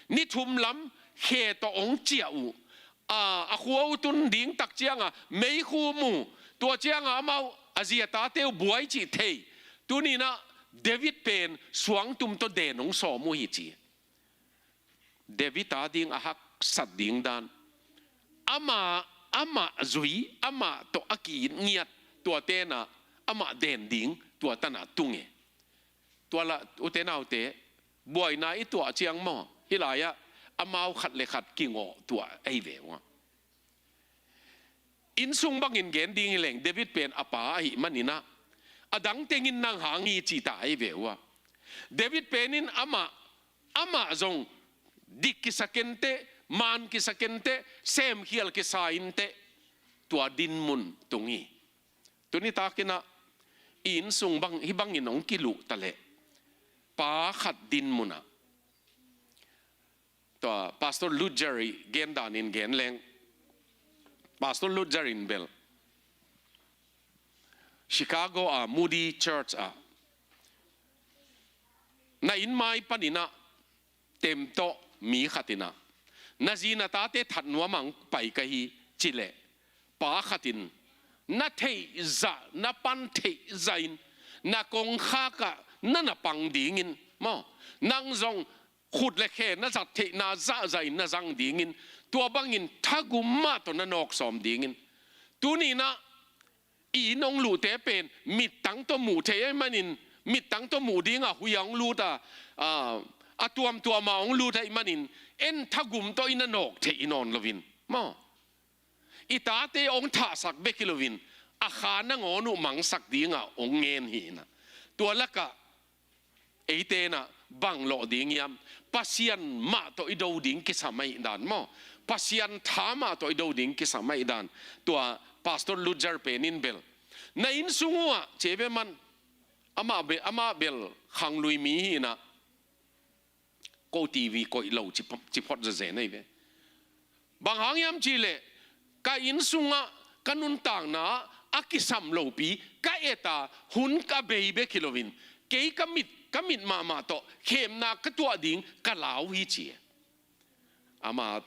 Ni thum lam khe tawh hong ciah uh, a, a khua uh tun ding tak ciang a meikhu mu, tua ciang a amau a zi a tate uh buai cih thei. Tuni-in ah David pen suangtum tawh den hong sawm uh hi ci. David a ding a haksat ding dan, amah, amah zui, amah tawh a ki-it ngiat, tuate'n ah amah den ding tua tan a tung e. Tua la, ute naute, buaina i tuah ciang maw, hih lai-ah amau khat le khat kingawh tuah ahi ve uh a. Inn sung bangin gen ding hi leng, David pen a pa ahih manin ah, a dang tengin nang hang hi ci ta ahi ve uh a. David pen in amah, amah zong dik kisa kei inteh, man kisa kei inteh, semkhial kisa inteh, tua dinmun tung hi. Tuni takin ah i inn sung bang, hih bangin hong kiluh ta leh, pa khat dinmun ah, tua Pastor Luther i gen danin gen leng, Pastor Luther in bel Chicago a Moody Church ah, na inn mai panin ah tem tawh mi khat in ah, na zi na tate that nuam a hong pai ka hi ci leh, pa khat in na theih zah, na pan theih zah in, Na kongkhak ah na na pang dingin maw, nang zong khut le khe na zat theihna zahzah in na zang dingin, tua bangin thagum mah tawh na nawk sawm dingin. Tuni-in ah i inn hong luhte pen mittang tawh muh thei ahih manin, mittang tawh muh dingah huih ah hong lut a, a, a tuamtuam ah hong lut ahih manin, en thagum tawh i na nawk theih hi nawn loin maw, i tate hong thahsak bek hi loin, a kha nangawn uh mangsak dingah hong ngen hi in ah. Tua lakah eite in ah bang lawh ding hiam? Pasian mah tawh i do ding kisam ahih dan maw, Pasian tha mah tawh i do ding kisam ahih dan. Tua Pastor Luther pen in bel, na inn sung uh ah, ci ve man, amah be-, amah bel khanglui mi hi in ah, ko TV koih lo ci ph-, ci phot zezen ahi ve. Bang hang hiam cih leh, ka inn sungah ka nuntakna a kisam lopi ka et a, hun ka bei bek hi loin, kei ka mit, ka mit mahmah tawh khemna ka tuah ding ka lau hi, ci. Ama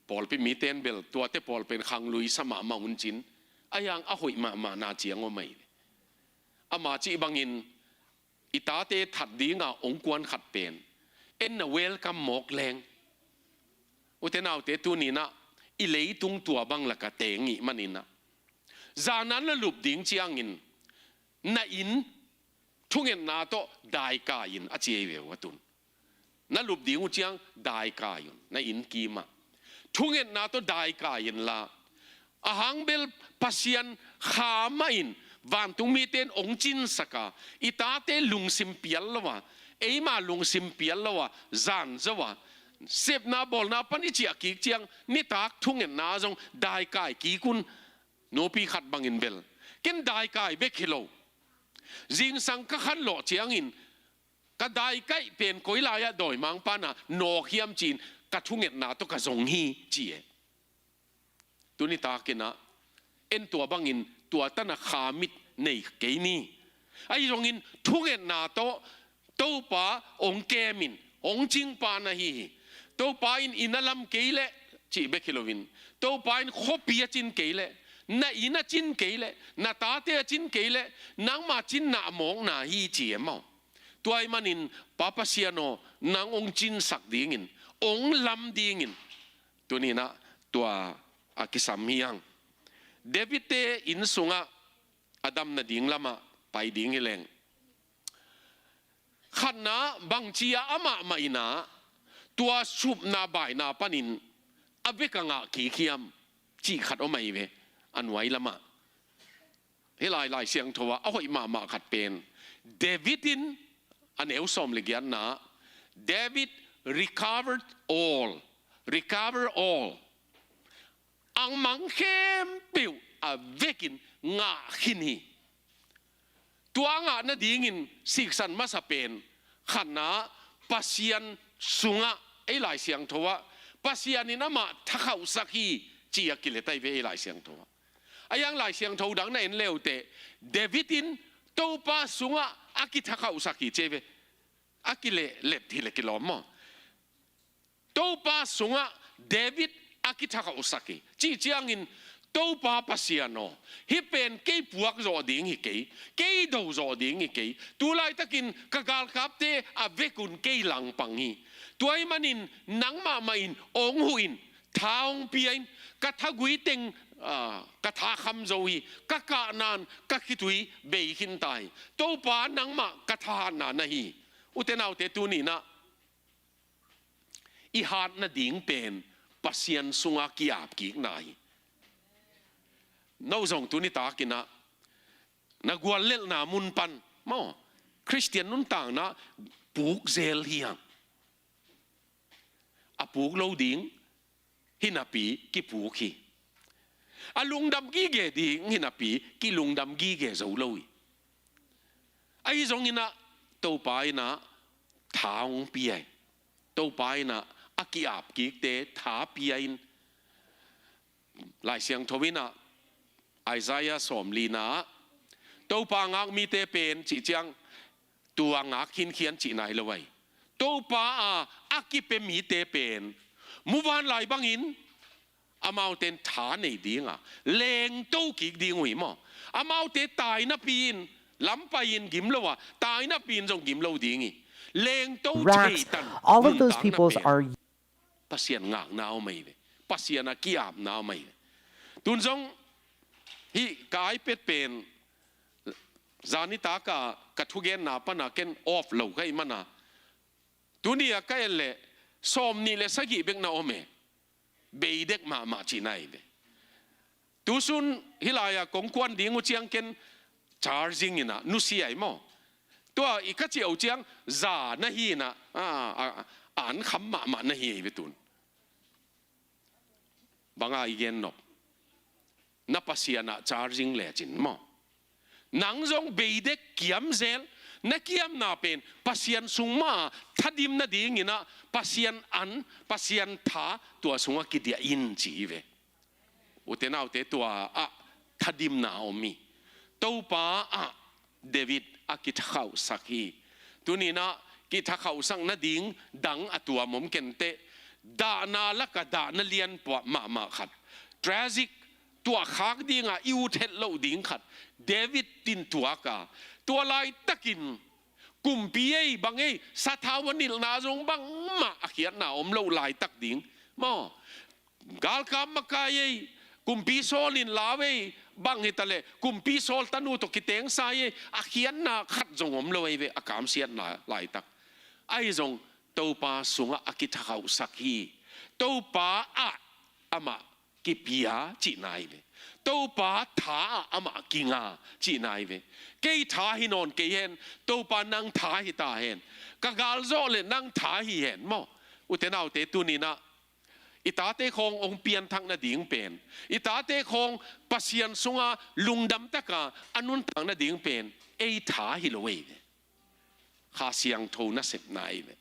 pawlpi mite in bel tuate pawl pen khanglui sa mahmah un cin, a hiang a hoih mahmahna ciang om ahi ve. Ama cih bangin, i tate that dinga hong kuan khat pen, en na welcome mawk leng. Ute naute, tuni-in ah i leitung tua bang laka teng ih manin ah, zan ah na lup ding ciangin na inn thungetna tawh daikai in, a ci ei ve uh a tun. Na lup ding uh ciang daikai un, na inn kimah thungetna tawh daikai inla, a hang bel Pasian kha mah in vantung mite in hong cinsak a, i tate lungsim pial lo a, eima lungsim pial lo a, zan zo a, sepna bawlna pan i ciah kik ciang nitak thungetna zong daikai kik un. Nupi khat bangin bel, ken daikai bek hi lo, zingsang ka khan lawh ciangin ka daikai pen koi lai-ah dawimangpa'n ah nawk hiam ci-in ka thungetna tawh ka zong hi, ci e. Tuni takin ah en tua bangin tua tan a kha mit nei kei ni. Ahi zongin thungetna tawh Topa hong kem in, hong cingpa na hi hi. Topa in inn a lam kei leh cih bek hi loin, Topa in khuapi a cin kei leh, na inn a cin kei leh, na tate a cin kei leh, nangma cinna a mawkna hi, ci e maw. Tua ahih manin Pa Pasian aw, nang hong cinsak dingin, hong lam dingin, tuni-in ah tua a kisam hi hang. David-te inn sungah a dam nading lamah pai ding hi leng, khatna bangci-a amah mah in ah tua supna baina panin a vek a ngah kik hiam cih khat om ahi ve, a nuai lamah. Hih lai Lai Siangtho ah a hoih mahmah khat pen, David in, a neu sawm le giatna, David recovered all, recover all. A mang khempeuh a vekin ngah khin hi. Tua ngah nadingin siksan masa pen, khatna, Pasian sungah, ei Lai Siangtho ah, Pasian in amah thakhauhsak hi, ci-a kilet ahi ve ei Lai Siangtho ah. A hiang Lai Siangtho dang na en leuteh, David in Topa sungah a kithakhauhsak hi, ci e ve. A kilehlep hi leh kilawm maw. Topa sungah David a kithakhauhsak hi. Cih ciangin, Topa Pasian aw, hih pen kei puak zawh ding hi kei, kei do zawh ding hi kei. Tulaitakin ka galkapte a vekun kei langpang hi. Tua ahih manin nangmah mah in hong huh in, tha hong pia in, ka thagui teng, ah, ka tha kham zo hi, ka kahna'n ka khitui bei khin ta hi. Topa, nangmah ka thahatna na hi. Ute naute, tuni-in ah i hat nading pen Pasian sunga ki-ap kikna hi. No zong tuni takin ah na guallelhna mun pan maw, Khristian nuntakna puk zel hi hang. A puk lo ding hi napi kipuk hi. A lungdam gige ding hi napi kilungdam gige zo lo hi. Ahi zongin ah Topa in ah tha hong pia hi. Topa in ah a ki-ap kikte tha pia in. Lai Siangtho in ah Isaiah sawmlina ah, Topa ngak mite pen cih ciang tua ngak khinkhian cihna hi lo ahi. Topa a a kipia mite pen muvanlai bangin amaute in tha nei ding a, lengto kik ding uh hi maw. Amaute tai napi-in Lampai in gim lo a, taina pi in zong gim lo ding hi. Lengto, Rags, theitan, all of those nuntakna peoples pen are Pasian ngakna om ahi ve. Pasian a kiapna om ahi ve. Tun zong hih ka iPad pen zanitak a ka thugenna pana ken off lo ka hih mana, tuni a ka en leh sawmnih le sagih bek na om e. Bei dek mahmah cihna ahi ve. Tusun hih lai-a kong kuan ding uh ciang ken charging in ah nusia hi maw. Tua i ka ciah uh ciang za na hi in ah, a, a, a an kham mahmah na hi ahi ve tun. Bang a i gen nop? Na Pasian ah charging lecin maw. Nang zong bei dek kiam zel, na kiamna pen Pasian sung mah thadim nadingin ah Pasian an, Pasian tha tua sungah kidiah in ci hi ve. Ute naute, tua ah thadimna om hi. Topa ah David a kithakhauhsak hi. Tuni in ah kithakhauhsak nading dang a tuam om kenteh, dahna lakah dahna lian pua mahmah khat, tragic, tuahkhak dingah i ut het loh ding khat David in tuak a, tua laitakin kumpi ei bang ei, sathau a nilhna zong bangmah a khiatna om loh laitak ding maw. Galkap makai ei, kumpi Saul in lau ei, bang hitaleh kumpi Saul tanu tawh kitengsai ei, a khiatna khat zong om lo ei ve, a kamsiatna laitak. Ahi zong Topa sungah a kithakhauhsak hi. Topa ah amah kipia cihna hi ve. Topa tha ah amah kinga cihna hi ve. Kei tha hi nawn kei hen, Topa nang tha hi ta hen. Ka galzawh leh nang tha hi hen maw. Ute naute, tuni in ah i tate khawng hong pianthak nading pen, i tate khawng Pasian sungah lungdam taka a nuntak nading pen ei tha hi lo ei ve. Kha Siangtho nasepna hi ve.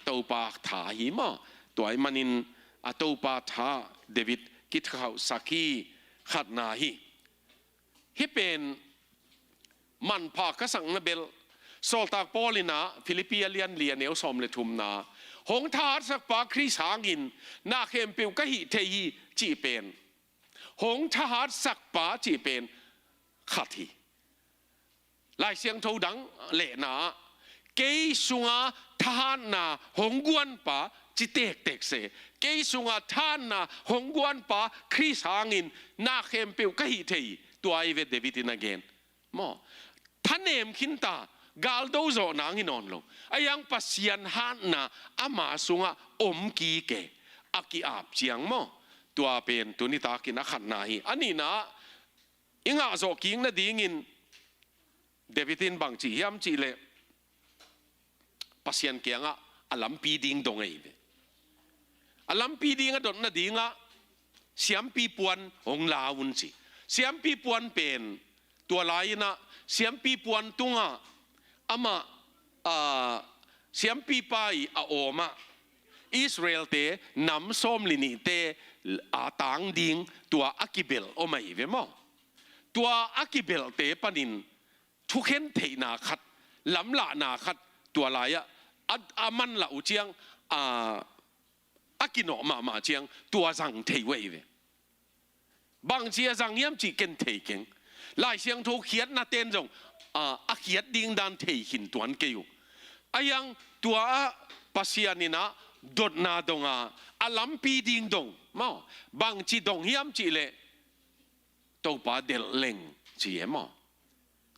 Topa tha hi maw. Tua ahih manin a Topa tha David kithakhauhsak hi, khatna hi. Hih pen manpha ka sakna bel, Sawltak Paul in ah Philippi a lian li a neu sawm le thumna, hong thahatsakpa Khrist hangin na khempeuh ka hih thei hi cih pen, hong thahatsakpa cih pen khat hi. Lai Siangtho dang lehna ah, kei sunga thahatna hong guanpa ci tektek se, kei sunga thahatna hong guanpa Khrist hangin na khempeuh ka hih thei hi, tua hi ve David in a gen maw. Thanem khinta, galdo zawh nang hi nawn lo. A hiang Pasian hatna ama sungah om kik e, a ki-ap ciang maw. Tua pen tuni takin a khatna hi. A nihna ah, i ngahzawh kik nadingin David in bang ci hiam cih leh, Pasian kiangah a lampi ding dong ei ve. A lampi ding a dot nadingah siampi puan hong la un ci. Siampi puan pen tua lai-in ah siampi puan tungah amah, a, siampipa i a awmah Israel-te nam sawm le nihte a tang ding tua a kibelh om ahi ve maw. Tua a kibelhte panin thukhen theihna khat, lamlahna khat, tua lai-ah a, a manlah uh ciang, a, a kinawh mahmah ciang tua zang thei uh ahi ve. Bangci a zang hiam cih ken thei keng. Lai Siangtho khiatna ten zong, a, a khiat ding dan thei khin tuan kei uh. A hiang tua ah Pasian in ah dotna dong a, a lampi ding dong maw. Bangci dong hiam cih leh Topa delh leng ci e maw.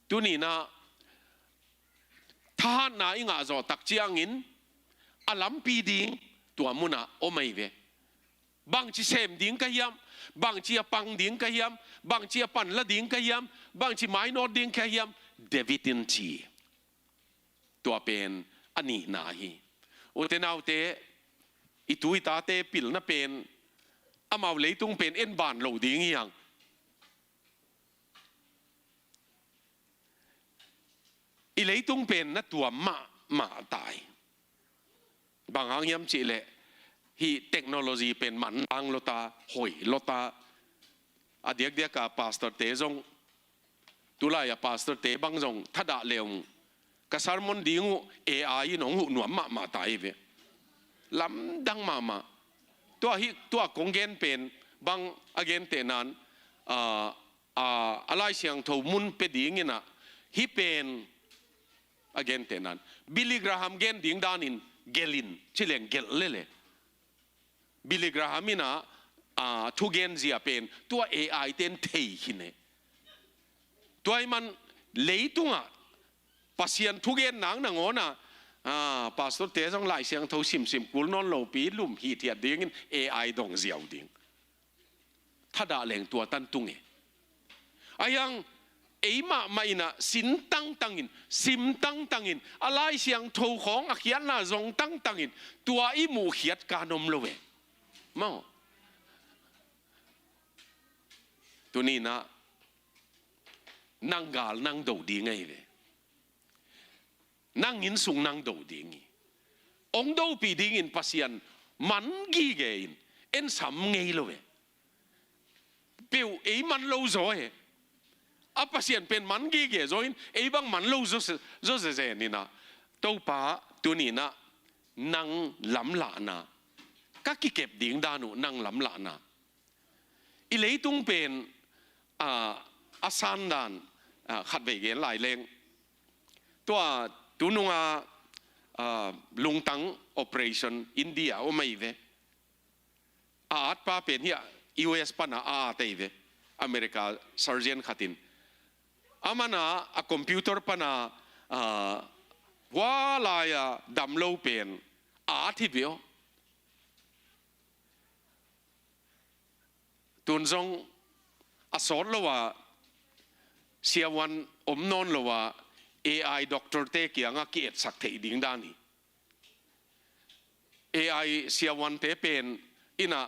Tuni-in ah thahatna i ngahzawh tak ciangin a lampi ding tua munah om ahi ve. Bangci sem ding ka hiam, bangci a pang ding ka hiam, bangci a panla ding ka hiam, bangci mainawt ding ka hiam, David in ci. Tua pen a nihna hi. Ute naute, i tu i tate pilna pen amau leitung pen en ban lo ding hi hang. I leitung pen na tuam mahmah ta hi. Bang hang hiam cih leh hih technology pen man dang lota, hoih lota. A diakdiak a pastor-te zong, tulai a pastor-te bang zong thadah le ung, ka sermon ding uh A I in hong huh nuam mahmah ta hi ve. Lamdang mahmah. Tua hih, tua kong gen pen bang a gentehna in, a, a, a Lai Siangtho mun pia dingin ah Hih pen a gentehna in Billy Graham gen ding danin gelh in ci leng gelh lel e. Billy Graham in a, a, thugen zia pen tua A I ten thei khin e. Tua ahih man leitungah Pasian thugen nang nangawn a, a, pastor te zong Lai Siangtho simsim kul nawn lopi lum hithiat dingin A I dong ziau ding. Thadah leng tua tan tung e. Ahi hang ei mahmah in a sin tangtangin, sim tangtangin, a Lai Siangtho khawng a khiatna zong tangtangin tua i muhkhiat kan om lo e. Maw? Tuni in a nang gal nang do ding ahi ve. Nang inn sung nang do ding hi. Hong dopih dingin Pasian man gige in, en sam ngei lo e. Peuh ei man lo zaw e. A Pasian pen man gige zaw in, ei bang man lo zaw se, zaw zezen in a. Topa, tuni in a nang lamlahna, ka kikep ding dan uh nang lamlahna. I leitung pen, a, a sandan, a, khatvei gen lai leng. Tua tununga, a, lungtang operation India om ahi ve. A atpa pen hih a U S pana a at ahi ve. America surgeon khatin. Aman a, a computer pana, a, hua lai a damlo pen a at hi ve aw. Tun zong a sawt lo a, siavuan om nawn lo a, A I doctor te kiangah ki-etsak theih ding dan hi. A I siavuante pen in a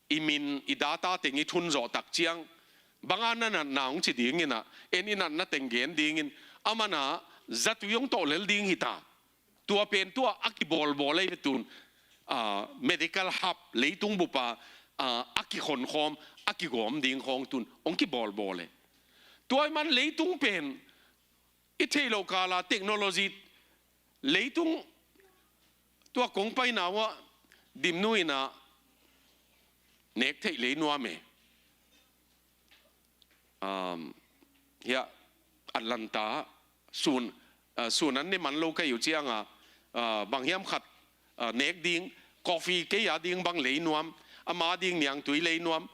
i min, i data teng i thun zawh tak ciang, bang a na natna hong ci ding in a, en i natna teng gen dingin, aman a zatui hong tawh lel ding hi ta. Tua pen tua a kibawlbawl ahi ve tun, a, medical hub leitung bup a, a, a kikhonkhawm, a kigawm ding khawng tun hong kibawlbawl e. Tua ahih man leitung pen i theih loh kala technology leitung tua kong paina uah Dimnu in a nek theih lei nuam e. Um, hiah Atlanta sun, uh, sun an ne man lo ka hi uh cianga, uh, bang hiam khat, uh, nek ding, coffee kei a ding bang lei nuam, ama ding niangtui lei nuam.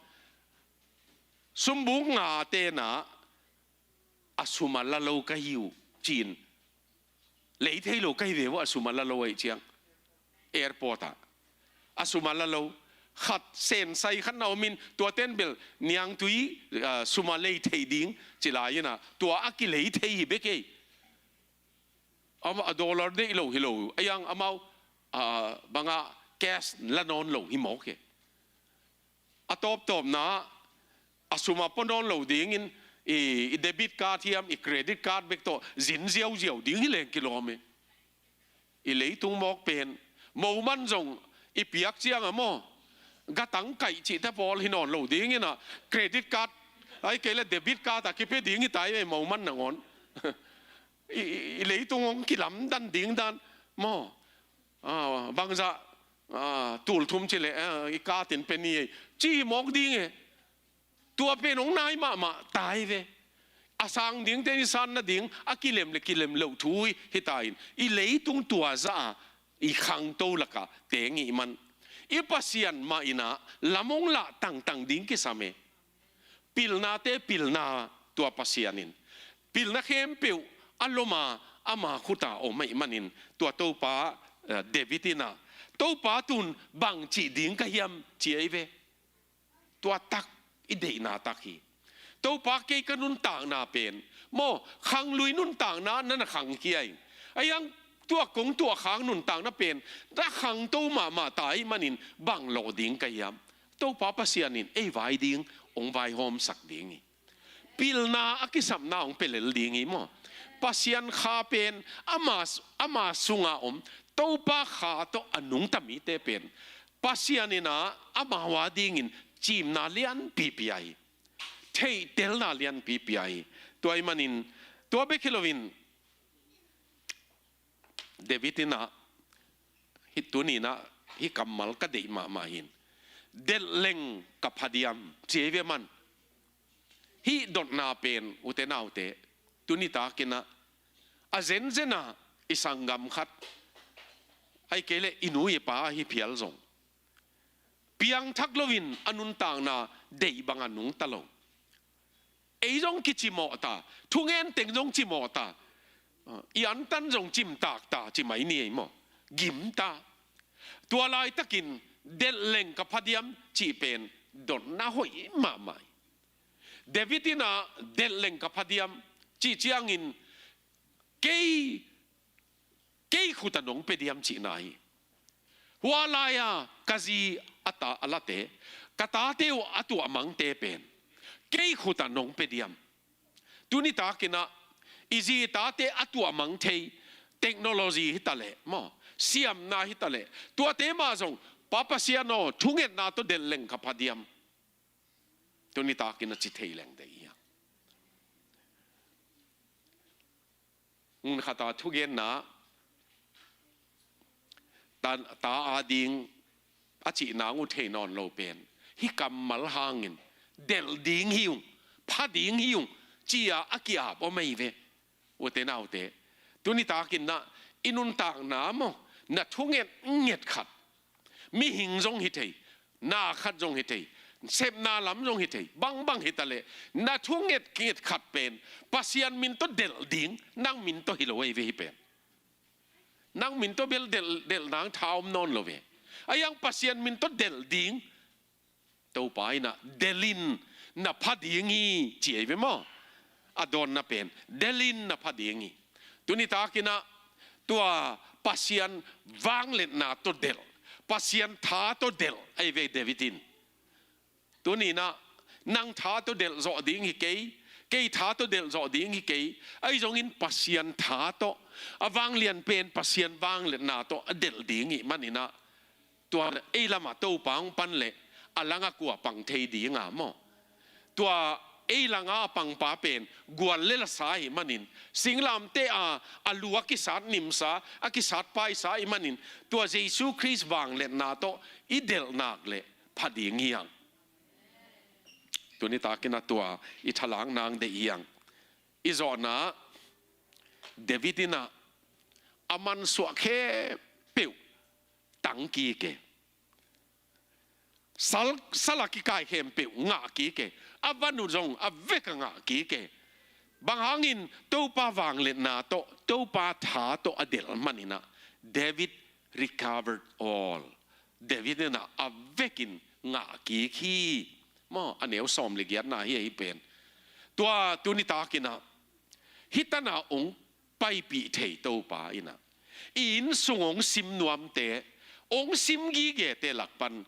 Sumbuk nga tena a sum a la lo ka hi uh ci-in lei thei lo ka hi ve uh a sum a la lo ahih ciang. Airport ah a sum a la lo khat sensai khat na om in tua ten bel niangtui, ah, sum a lei thei ding ci lai in a tua a kilei thei hi bek ei. Ama a dollar deih lo hi lo. Ahi hang amau, ah, banga cash la nawn lo hi mawk e. A tawptawpna a sum a pua nawn lo dingin i, i debit card hiam i credit card bek tawh zin ziauziau ding hi leng kilawm e. I leitung mawk pen moman zong i piak ciang a maw, gatang kaih cihte pawl hi nawn lo dingin a credit card, ahih kei le debit card a kipia ding hi ta ei, moman nangawn. I, i, i leitung hong kilamdan ding dan maw, ah, bangzah, ah, tul thum ci le, ah, i card in pia ni ei ci mawk ding e. Tua pen hong nai mahmah ta hi ve. A sang dingte i san nading a kilem le kilem loh thu hi ta in, i leitung tua zah a i khangto lakah teng i hih man i Pasian mah in a lam hong lah tangtang ding kisam e. Pilnate pilna tua Pasian in pilna khempeuh a lom a ama khut a om ahih manin tua Topa, eh, David in a, Topa tun bang cih ding ka hiam ci ahi ve. Tua tak i deihna tak hi. Topa, kei ka nuntakna pen maw, khanglui nuntakna na na khangkhia in, ahi hang tua kong tuah khak nuntakna pen na khangto mahmah ta ahih manin bang lawh ding ka hiam? Topa Pasian in ei vai ding hong vaihawmsak ding hi. Pilna a kisapna hong pia lel ding hi maw. Pasian kha pen ama, ama sunga om Topa kha tawh a nungta mite pen Pasian in a amau a dingin cimna lianpi pia hi. Theihtelna lianpi pia hi. Tua ahih manin tua bek hi loin David in a, hih tuni in a, hih kammal ka deih mahmah hi. Delh leng ka pha diam ci ahi ve man. Hih dotna pen ute naute, Tuni takin ah, a zenzen ah i sanggam khat, ahih kei leh i nu i pa ahi phial zong, piangthak loin a nuntakna deih bang a nungta lo. Ei zong kicimawh ta, thungen teng zong cimawh ta, i antan zong cimtak ta, ci mai ni ei maw? Gim ta. Tua laitakin, "Delh leng ka pha diam?" cih pen dotna hoih mahmah hi. David in ah, "Delh leng ka pha diam?" cih ciangin, "Kei, kei khut ah nong pia diam?" cihna hi. "Hua lai-a ka zi a ta a late, ka tate uh a tuahmangte pen kei khut ah nong pia diam?" Tuni takin ah, i zi i tate a tuahmang thei technology hi ta leh maw, siamna hi ta leh, tuate mah zong, "Pa Pasian aw, thungetna tawh delh leng ka pha diam?" Tuni takin a ci thei leng deih hi hang. Hun khat a thugenna, ta, ta ading a cih nang uh thei nawn lo pen, hih kammal hangin, "Delh ding hi ung, pha ding hi ung," ci-a a ki-ap om ahi ve. Ute naute, tuni takin ah, i nuntakna maw, na thunget nget khat, mihing zong hi thei, na khat zong hi thei, sepna lam zong hi thei, bangbang hi ta leh, na thunget nget khat pen Pasian min tawh delh ding, nang min tawh hi lo ahi ve hih pen. Nang min tawh bel delh, delh nang tha om nawn lo ve. Ahi hang Pasian min tawh delh ding, Topa in ah, "Delh in, na pha ding hi," ci ahi ve maw? A dawnna pen, "Delh in, na pha ding hi." Tuni takin ah, tua Pasian vangliatna tawh delh, Pasian tha tawh delh ahi ve David in. Tuni in ah, "Nang tha tawh delh zawh ding hi kei, kei tha tawh delh zawh ding hi kei," ahi zongin Pasian tha tawh, a vanglian pen Pasian vangliatna tawh a delh ding ih manin ah, tua ei lamah Topa hong pan leh, a langah kua pang thei ding a maw? Tua ei langah a pangpa pen gual le lasa ahih manin, singlamteh a, a lu a kisat nimsa, a kisat paisa ahih manin, tua Jesu Khrist vangliatna tawh i delh nak leh pha ding hi hang. Tuni takin ah tua i thalak nang deih hi hang. I zawhna, David in ah, a mansuah khempeuh tang kik e. Sal, sal a kikai khempeuh ngah kik e. A van uh zong a vek a ngah kik e. Bang hangin? Topa vangliatna tawh, Topa tha tawh a delh manin ah, David recovered all. David in ah, a vekin ngah kik hi. Maw, a neu sawm le giatna hi, ahi pen. Tua tuni takin ah, hih tan a hong paipih thei Topa in ah, i inn sung hong sim nuamte, hong sim gigete lak pan,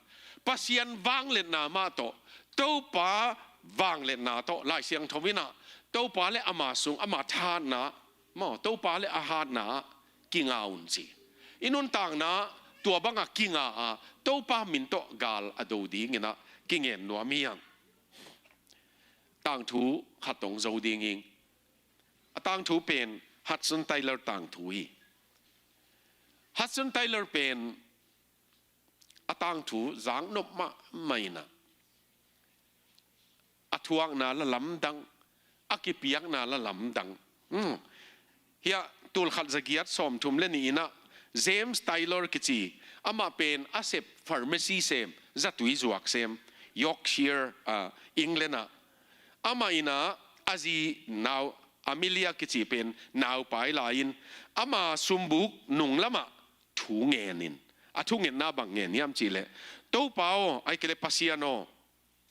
Pasian vangliatna mah tawh, Topa vangliatna tawh, Lai Siangtho in ah, Topa le ama sung, ama thahatna, maw, Topa le a hatna ah kinga un ci. I nuntakna ah tua bangah kinga a, Topa min tawh gal a do dingin ah kingen nuam hi hang. Tangthu khat hong zo ding hi. A tangthu pen Hudson Taylor tangthu hi. Hudson Taylor pen a tangthu zaknop mahmah in ah, a thuakna la lamdang, a kipiakna la lamdang. Hmm. Hiah tulkhat zagiat sawmthum le nih in ah James Taylor kici, amah pen a sep, pharmacy sem, zatui zuak sem, Yorkshire, ah, England ah. Amah in ah a zi nau, Amelia kici pen naupai lai-in, ama sumbuk nung lamah thu ngenin, a thungetna bang ngen hiam cih leh, "Topa aw, ahih kei leh Pasian aw,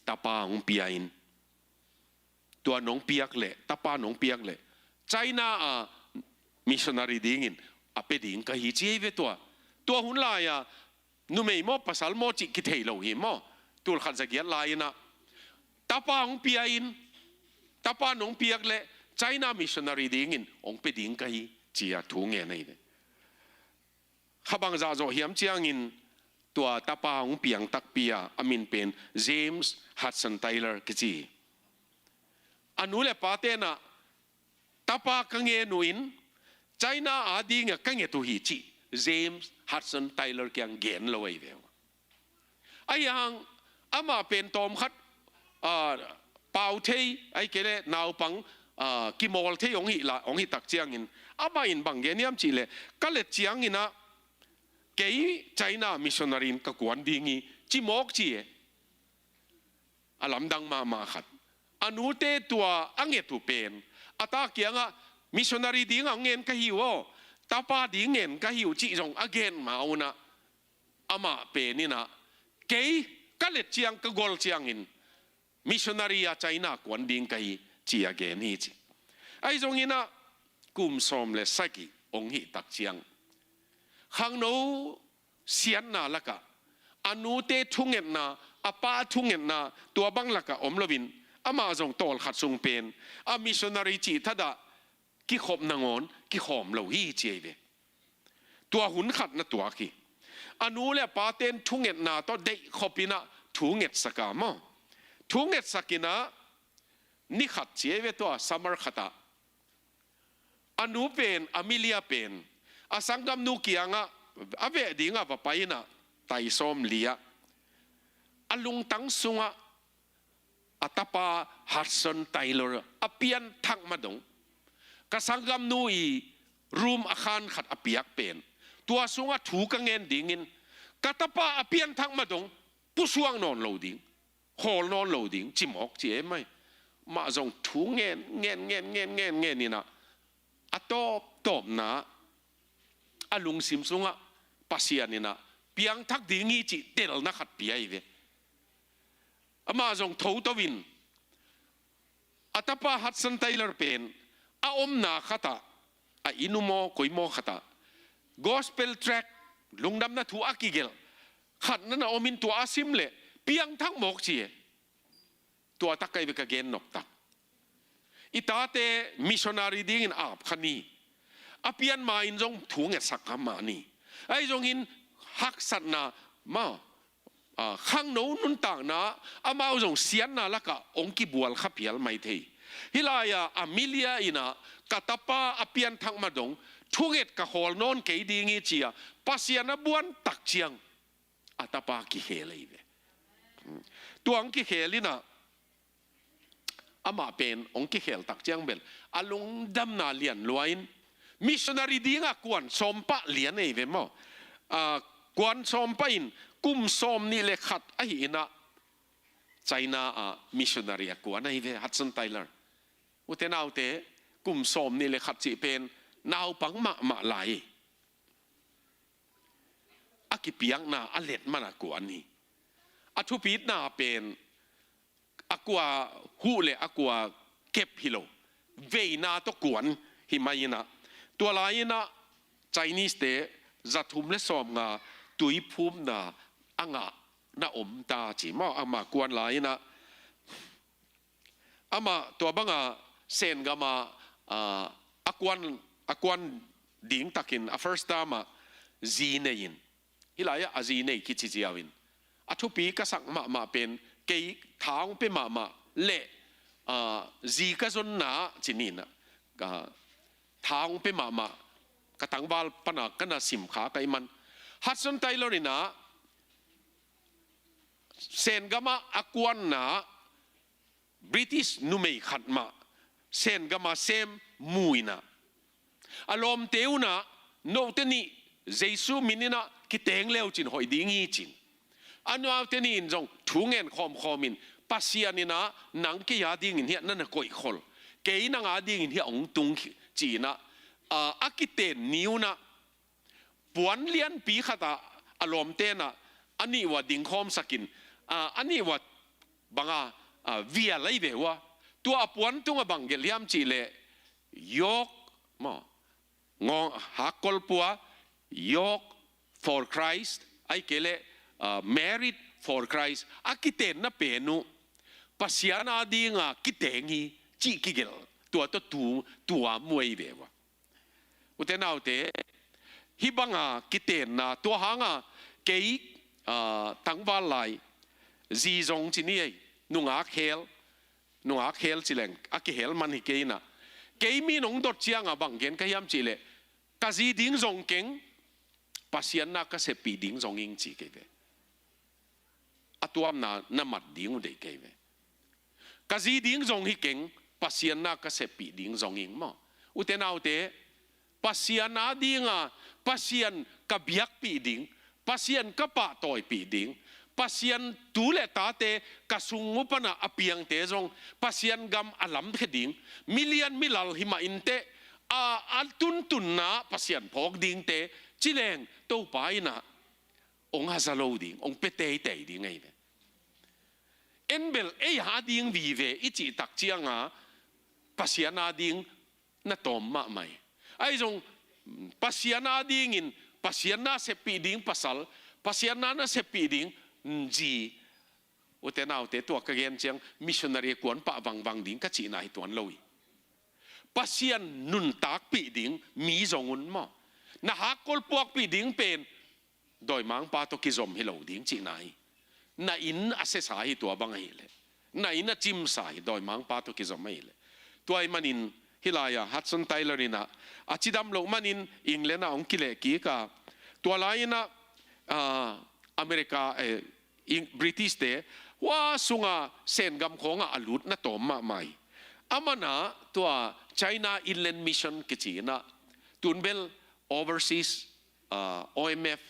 tapa hong pia in. Tua nong piak leh, tapa nong piak leh, China a missionary dingin a pia ding ka hi," ci hi ve tua. Tua hun lai-a, numei maw, pasal maw cih kithei lo hi maw. Tulkhat zagiat lai-in ah, "Tapa hong pia in, tapa nong piak leh China missionary dingin hong pia ding ka hi," ci-a thu ngen ahi ve. Kha bang zah zawh hiam ciangin, tua tapa hong piang takpi a, a min pen James Hudson Taylor kici hi. A nu le pate in ah, "Tapa ka ngen uh in, China adingin ka nget uh hi," cih James Hudson Taylor kiang gen lo ahi ve uh. Ahi hang, amah pen tawmkhat, ah, pau thei, ahih kei leh naupang ah, kimawl thei hong hih la, hong hih tak ciangin, amah in bang gen hiam cih leh, ka let ciangin ah, kei China missionary in ka kuan ding hi, ci mawk ci e. A lamdang mahmah khat. A nute tua a nget uh pen, a ta kiangah, missionary ding a hong ngen ka hi uh aw, tapa ding ngen ka hi uh cih zong a gen ma un ah, amah pen in ah, kei ka let ciang, ka gol ciangin, missionary a China kuan ding ka hi, ci a gen hi ci. Ahi zongin ah, kum sawm le sagih hong hih tak ciang, khangno siatna lakah, a nute thungetna, a pa thungetna, tua bang lakah om loin, amah zong tawlkhat sung pen, a missionary cih thadah, kikhop nangawn, kikhawm lo hi ci ahi ve. Tua hun khat na tuak hi. A nu le a paten thungetna tawh deihkhop in ah thu ngetsak a maw. Thu ngetsak in ah ni khat ci ahi ve tua summer khat ah. A nu pen, Amelia pen, a sanggamnu kiangah, a veh dingah va pai in ah, tai sawm li ah. A lungtang sungah, a tapa Hudson Taylor a pianthak ma dong, ka sanggamnu i room a khan khat a piak pen, tua sungah thu ka ngen dingin, ka tapa a pianthak ma dong, pusuak nawn lo ding, khawl nawn lo ding, ci mawk ci e mai. Mah zong thu ngen, ngen, ngen, ngen, ngen, ngen in ah, a tawptawpna, a lungsim sungah Pasian in ah piangthak ding hi cih telna khat pia hi ve. Amah zong thoto in, a tapa Hudson Taylor pen, a omna khatah, a inn uh maw, koi maw khatah, gospel tract, lungdamna thu a kigelh khat na na om in, tua a sim leh piangthak mawk ci e. Tua tak ahi ve ka gen nop tak. I tate missionary dingin ap kha ni. A pian ma-in zong thu ngetsak kha mah ni. Ahi zongin haksatna maw, ah, khangno nuntakna, amau zong siatna lakah hong kibual kha phial mai thei. Hih lai-ah Amelia in ah, ka tapa a pianthak ma dong, thunget ka khawl nawn kei ding hi ci-a, Pasian a buan tak ciang, a tapa kikhel ahi ve. Tua hong kikhel in ah, amah pen hong kikhel tak ciang bel, a lungdamna lian lua in, missionary dingah kuan sawm pah lian ahi ve maw. Ah, kuan sawm pah in, kum sawm nih le khat ahi in ah, China ah missionary a kuan ahi ve, Hudson Taylor. Ute naute, kum sawm nih le khat cih pen naupang mahmah lai. A kipiakna a let man a kuan hi. A thupitna pen a kua huh le a kua kep hi lo, veina tawh kuan hi mai in ah, tua lai in ah Chinese-te za thum le sawmnga tuiphumna a ngah na om ta ci maw, amah kuan lai in ah. Amah tua banga Sengam ah, ah, a kuan, a kuan ding takin a first term ah zi nei in, hih lai-ah a zi nei kici ziau in, a thupi ka sak mahmah pen, kei tha hong pia mahmah le, ah, zi ka zonna ci ni in ah, ka tha hong pia mahmah, ka tangval pana ka na sim kha ka hih man. Hudson Taylor in ah Sengam ah a kuanna British numei khat mah Sengam a sem mu in ah, a lawmte un ah, note nih Jesu min in ah kiteng le uh cin hoih ding hi ci-in, a naute nih in zong thu ngen khawmkhawm in, Pasian in ah nang kei a dingin hiah na na koihkhol, kei nang a dingin hiah hong tung hi ci-in ah, a, a kiten ni un ah, puan lianpi khatah a lawmte in ah a nih uh a dingkhawmsak in, a, a nih uh a banga, a, vial ahi ve uh a. Tua a puan tungah bang gelh hiam cih leh, Yoke maw, ngawng hakkol pua, Yoke for Christ, ahih kei leh, a, Married for Christ, a kitenna pen uh Pasian a dinga kiteng hi cih kigelh, tua tawh tu, tua mu ahi ve uh a. Ute naute, hih banga kitenna, tua hanga kei, ah, tangval lai, zi zong ci ni ei, nungak hel, nungak hel ci leng, a kihel man hi kei in ah. Kei mi nong dot cianga bang gen ka hiam cih leh, ka zi ding zong keng, Pasian na ka seppih ding zong ing ci kei ve. A tuamna na mat ding uh deih kei ve. Ka zi ding zong hi keng, Pasian na ka seppih ding zong ing maw. Ute naute, Pasian adinga, Pasian ka biakpih ding, Pasian ka pahtawipih ding, Pasian tu le tate ka sung uh pana a piangte zong Pasian gam a lamkhia ding, milian milal himah inteh, a, a tuntunna Pasian phawk dingte, ci leng Topa inah ong haza lo ding, ong pia teitei ding ahi ve. En bel ei ading vive i cih tak cianga Pasian ading na tawm mahmah hi. Ahi zong Pasian adingin Pasian na seppih ding pasal, Pasian na na seppih ding zi. Ute naute, tua ka gen ciang missionary kuan pah vangvang ding ka cihna hi tuan lo hi. Pasian nuntakpih ding mi zong un maw. Na hakkol puakpih ding pen dawimangpa tawh kizom hi lo ding cihna hi. Na inn a sesa hi tua bang ahileh, na inn a cimsa hi, dawimangpa tawh kizom ahileh. Tua ahih manin hih lai-ah Hudson Taylor inah a cidam loh manin England ah hong kileh kik a, tua lai-inah, ah, America, eh, Eng-, British te hua sunga Sen gam khawngah a lut na tawm mahmah hi. Amanah tua China Inland Mission kici inah, tun bel Overseas, ah, O M F,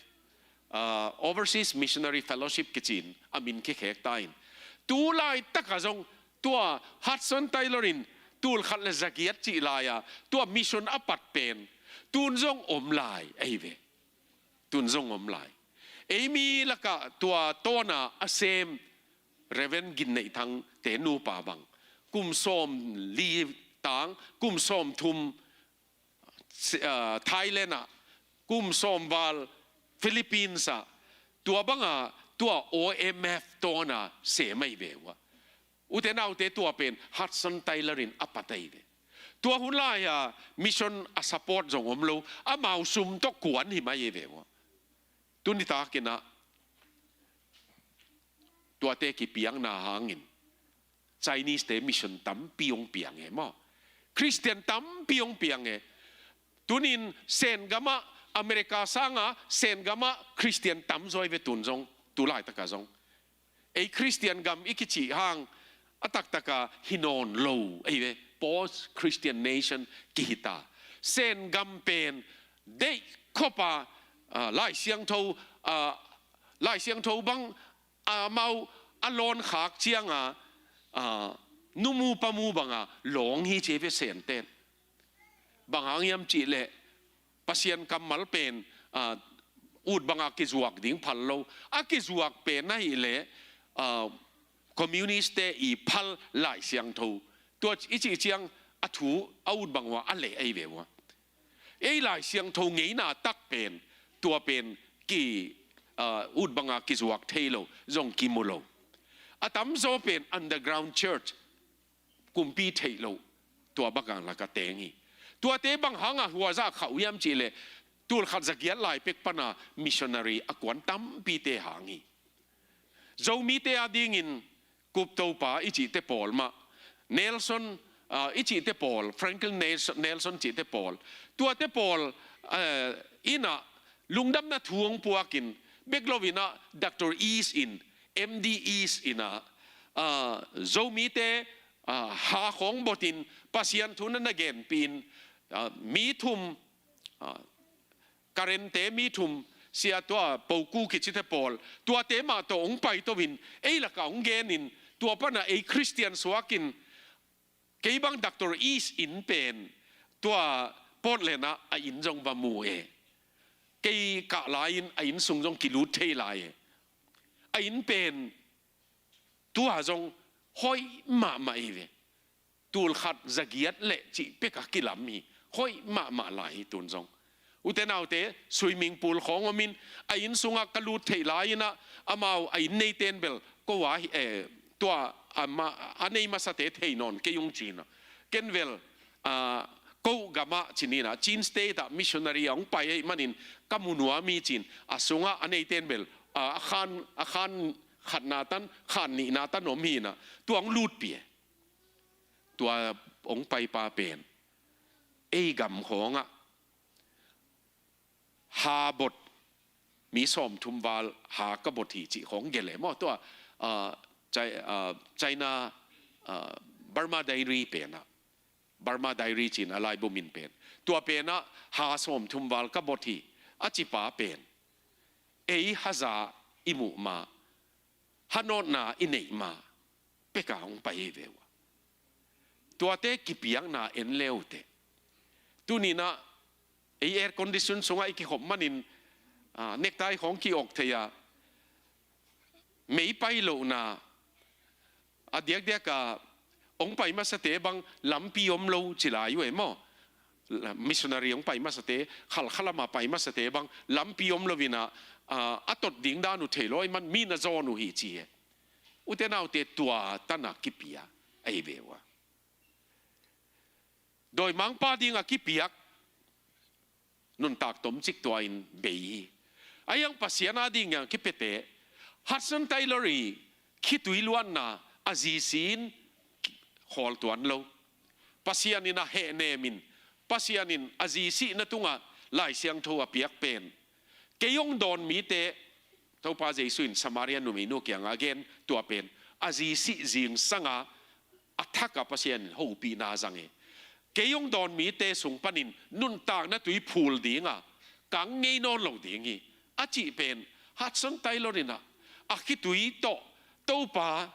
ah, Overseas Missionary Fellowship kici-in a min kikhek ta in, tu laitakah zong tua Hudson Taylor in tulkhat le zagiat cih lai-a tua mission a pat pen tun zong om lai ahi ve. Tun zong om lai. Ei mi lakah tua tawna a sem Reverend Gin Neih Thang te nupa bang, kum sawm li tang, kum sawm thum, si-, ah, Thailand ah, kum sawm val Philippines ah, tua banga tua O M F tawna sem ahi ve uh a. Ute naute, tua pen Hudson Taylor in a pat ahi ve. Tua hun lai-a mission a support zong om lo, amau sum tawh kuan hi mai ahi ve uh a. Tuni takinah tuate kipiakna hangin Chinese te mission tampi hong piang e maw. Christian tampi hong piang e. Tunin Sen gamah, America sanga Sen gamah Christian tamzaw hi ve tun zong, tu laitakah zong. Ei Christian gam i kicih hang a taktaka hi nawn lo ahi ve. Post Christian nation kihi ta. Sen gam pen deih khop a, ah, Lai Siangtho, ah, Lai Siangtho bang amau a lawn khak cianga, ah, numu pamu banga lawng hi ci ve Sen ten. Bang hang hiam cihleh Pasian kammal pen, ah, ut banga kizuak ding phal lo. A kizuak pen ahihleh, ah, communist te i phal Lai Siangtho. Tua i cih ciang a thu a ut bang uh a a leh ahi ve uh a. Ei Lai Siangtho ngeina tak pen, tua pen ki, ah, ut banga kizuak thei lo, zong kimu lo. A tamzaw pen underground church, kumpi theih loh, tua banga laka teng hi. Tuate bang hanga huaza khauh hiam cihleh, tulkhat zagiat lai pek pana missionary a kuan tampite hang hi. Zomite adingin Kup Topa i cihte pawl mah, Nelson, ah, i cihte pawl, Franklin Nelson, Nelson cihte pawl, tuate pawl, eh, inah lungdamna thu hong puakin, bek loinah Doctor East in, M D East inah, ah, Zomite, ah, ha khawng botin Pasian thu na na genpihin, ah, mi thum, ah, Karen te mi thum, sia tua Poku kicite pawl, tuate mah tawh hong paito in, ei lakah hong genin, tua pana ei Christian suakin, kei bang Doctor East inn pen tua Portland ah a inn zong va mu e. Kei kah lai-in a inn sung zong kilut thei lai e. A inn pen tua zong hoih mahmah hi ve. Tulkhat zagiat leh cih peka kilam hi. Hoih mahmah lai hi tun zong. Ute naute, swimming pool khawng omin, a inn sungah ka lut theih lai-inah, amau a inn neiten bel ko a hi, eh, tua a ma-, a nei masate thei nawn kei ung cinah. Ken bel, ah, ko gamah cininah, Chin State ah missionary a hong pai ahih manin ka mu nuam hi cin, a sungah a neiten bel, ah, a khan, a khan khatna tan, khan nihna tan om hinah, tua hong lutpih e. Tua hong paipa pen ei gam khawngah ha bot, mi sawmthum val ha ka bot hi cih khawng gelh e maw. Tua, ah, Chi-, ah, China, ah, Burma Diary pen ah, Burma Diary ci-in a laibu min pen, tua pen ah ha sawmthum val ka bot hi a ci pa pen, ei haza i muh ma, hanawtna i neih ma pek a hong pai hi ve uh a. Tuate kipiakna en le uh teh. Tuni-in ah ei air condition sungah i kikhop manin, ah, necktie khawng ki-awk thei a, mei pai lohna, a diakdiak a hong pai masate bang lampi om lo ci lai uh e maw. Missionary hong pai masate, Khalkha lam a pai masate bang lampi om lo-in ah, ah, a tot ding dan uh thei lo ahih man mi na zawn uh hi ci hi. Ute naute, tua tan a kipia ahi ve uh a. Dawimangpa ding a kipiak nuntak tomcik tua in bei hi. Ahi hang Pasian a ding a kipiate, Hudson Taylor i khitui luanna a zi si-in khawl tuan lo. Pasian in a hehnem in, Pasian in a zi sihna tungah Lai Siangtho a piak pen, kei hong dawn mite, Topa Jesu in Samaria numeinu kiangah a gen tua pen, a zi sih zingsang a, a thak a Pasian in hopihna zang hi. Kei hong dawn mite sung panin nuntakna tui phul ding a, kang ngei nawn lo ding hi, a cih pen, Hudson Taylor in ah, a khitui tawh, Topa,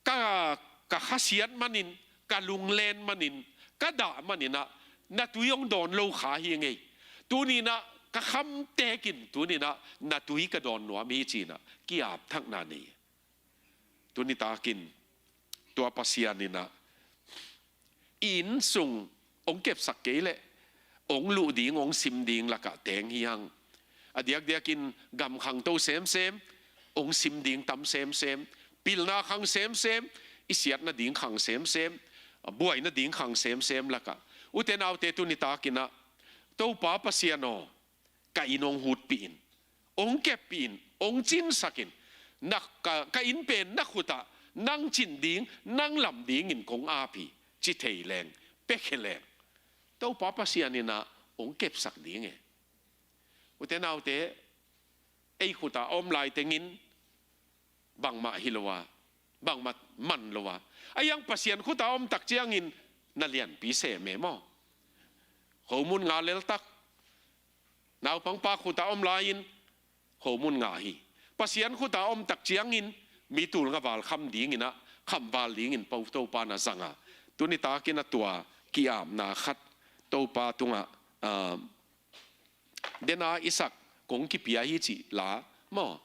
ka, ka khasiat manin, ka lunglen manin, ka dah manin ah, na tui hong dawn lo kha hi ngei. Tuni-in ah ka kham teek in, tuni-in ah na tui ka dawn nuam hi ci-in ah ki-ap thakna nei. Tuni takin tua Pasian in ah i inn sung hong kepsak kei leh, hong luh ding, hong sim ding lakah teng hi hang. A diakdiakin gam khangto semsem, hong sim ding tam semsem, pilna khang semsem, i siatna ding khang semsem, buaina ding khang semsem lakah, ute naute, tuni takin ah, Topa Pasian aw, ka inn hong hutpih in, hong keppih in, hong cinsak in, na, ka, ka inn pen na khutah nang cin ding, nang lam dingin kong ap hi, ci thei leng, pia khia leng, Topa Pasian in ah hong kepsak ding e. Ute naute, ei khutah a om lai tengin bangmah hi lo a, bangmah man lo a. Ahi hang Pasian khutah a om tak ciangin na lianpi sem e maw. Khomun nga leltak, naupangpa khutah a om lai-in khomun nga hi. Pasian khutah a om tak ciangin mi tul nga val kham dingin ah, khamval dingin Topa na zang a. Tuni takin ah tua ki-apna khat Topa tungah, ah, den a i sak kong kipia hi cih la maw.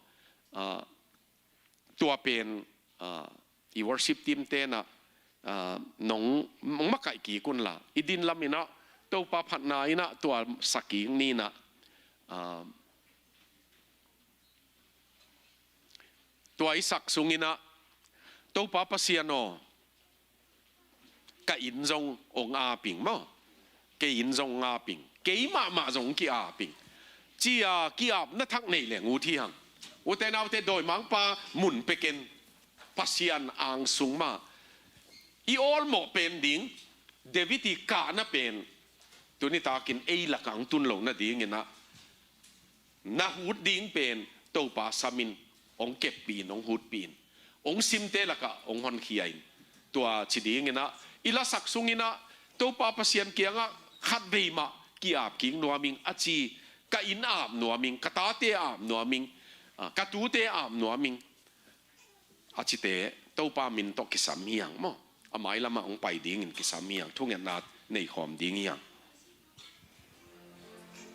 Ah, tua pen, ah, i worship team te'n ah, ah, nong, nong makaih kik un la, i din lam in ah, Topa phatna in ah tua sa kik ni in ah, ah, tua i sak sungin ah, Topa Pasian aw, ka inn zong hong ap ing maw. Kei inn zong hong ap ing. Kei mahmah zong hong ki-ap ing, ci-a ki-apna thak nei leng ut hi hang. Ute naute, dawimangpa mun pia ken, Pasian angsung mah. I awlmawh pen ding, David i kahna pen, tuni takin ei lakah hong tun loh nadingin ah, na hut ding pen Topa samin, hong keppih in, hong hutpih in, hong simte lakah hong honkhia in. Tua ci dingin ah, i lasak sungin ah, Topa Pasian kiangah khatvei mah ki-ap kik nuam ing a ci, ka inn ap nuam ing, ka tate ap nuam ing, ah, ka tute ap nuam ing a cite, Topa min tawh kisam hi hang maw. A mailamah hong pai dingin kisam hi hang, thungetna nei khawm ding hi hang.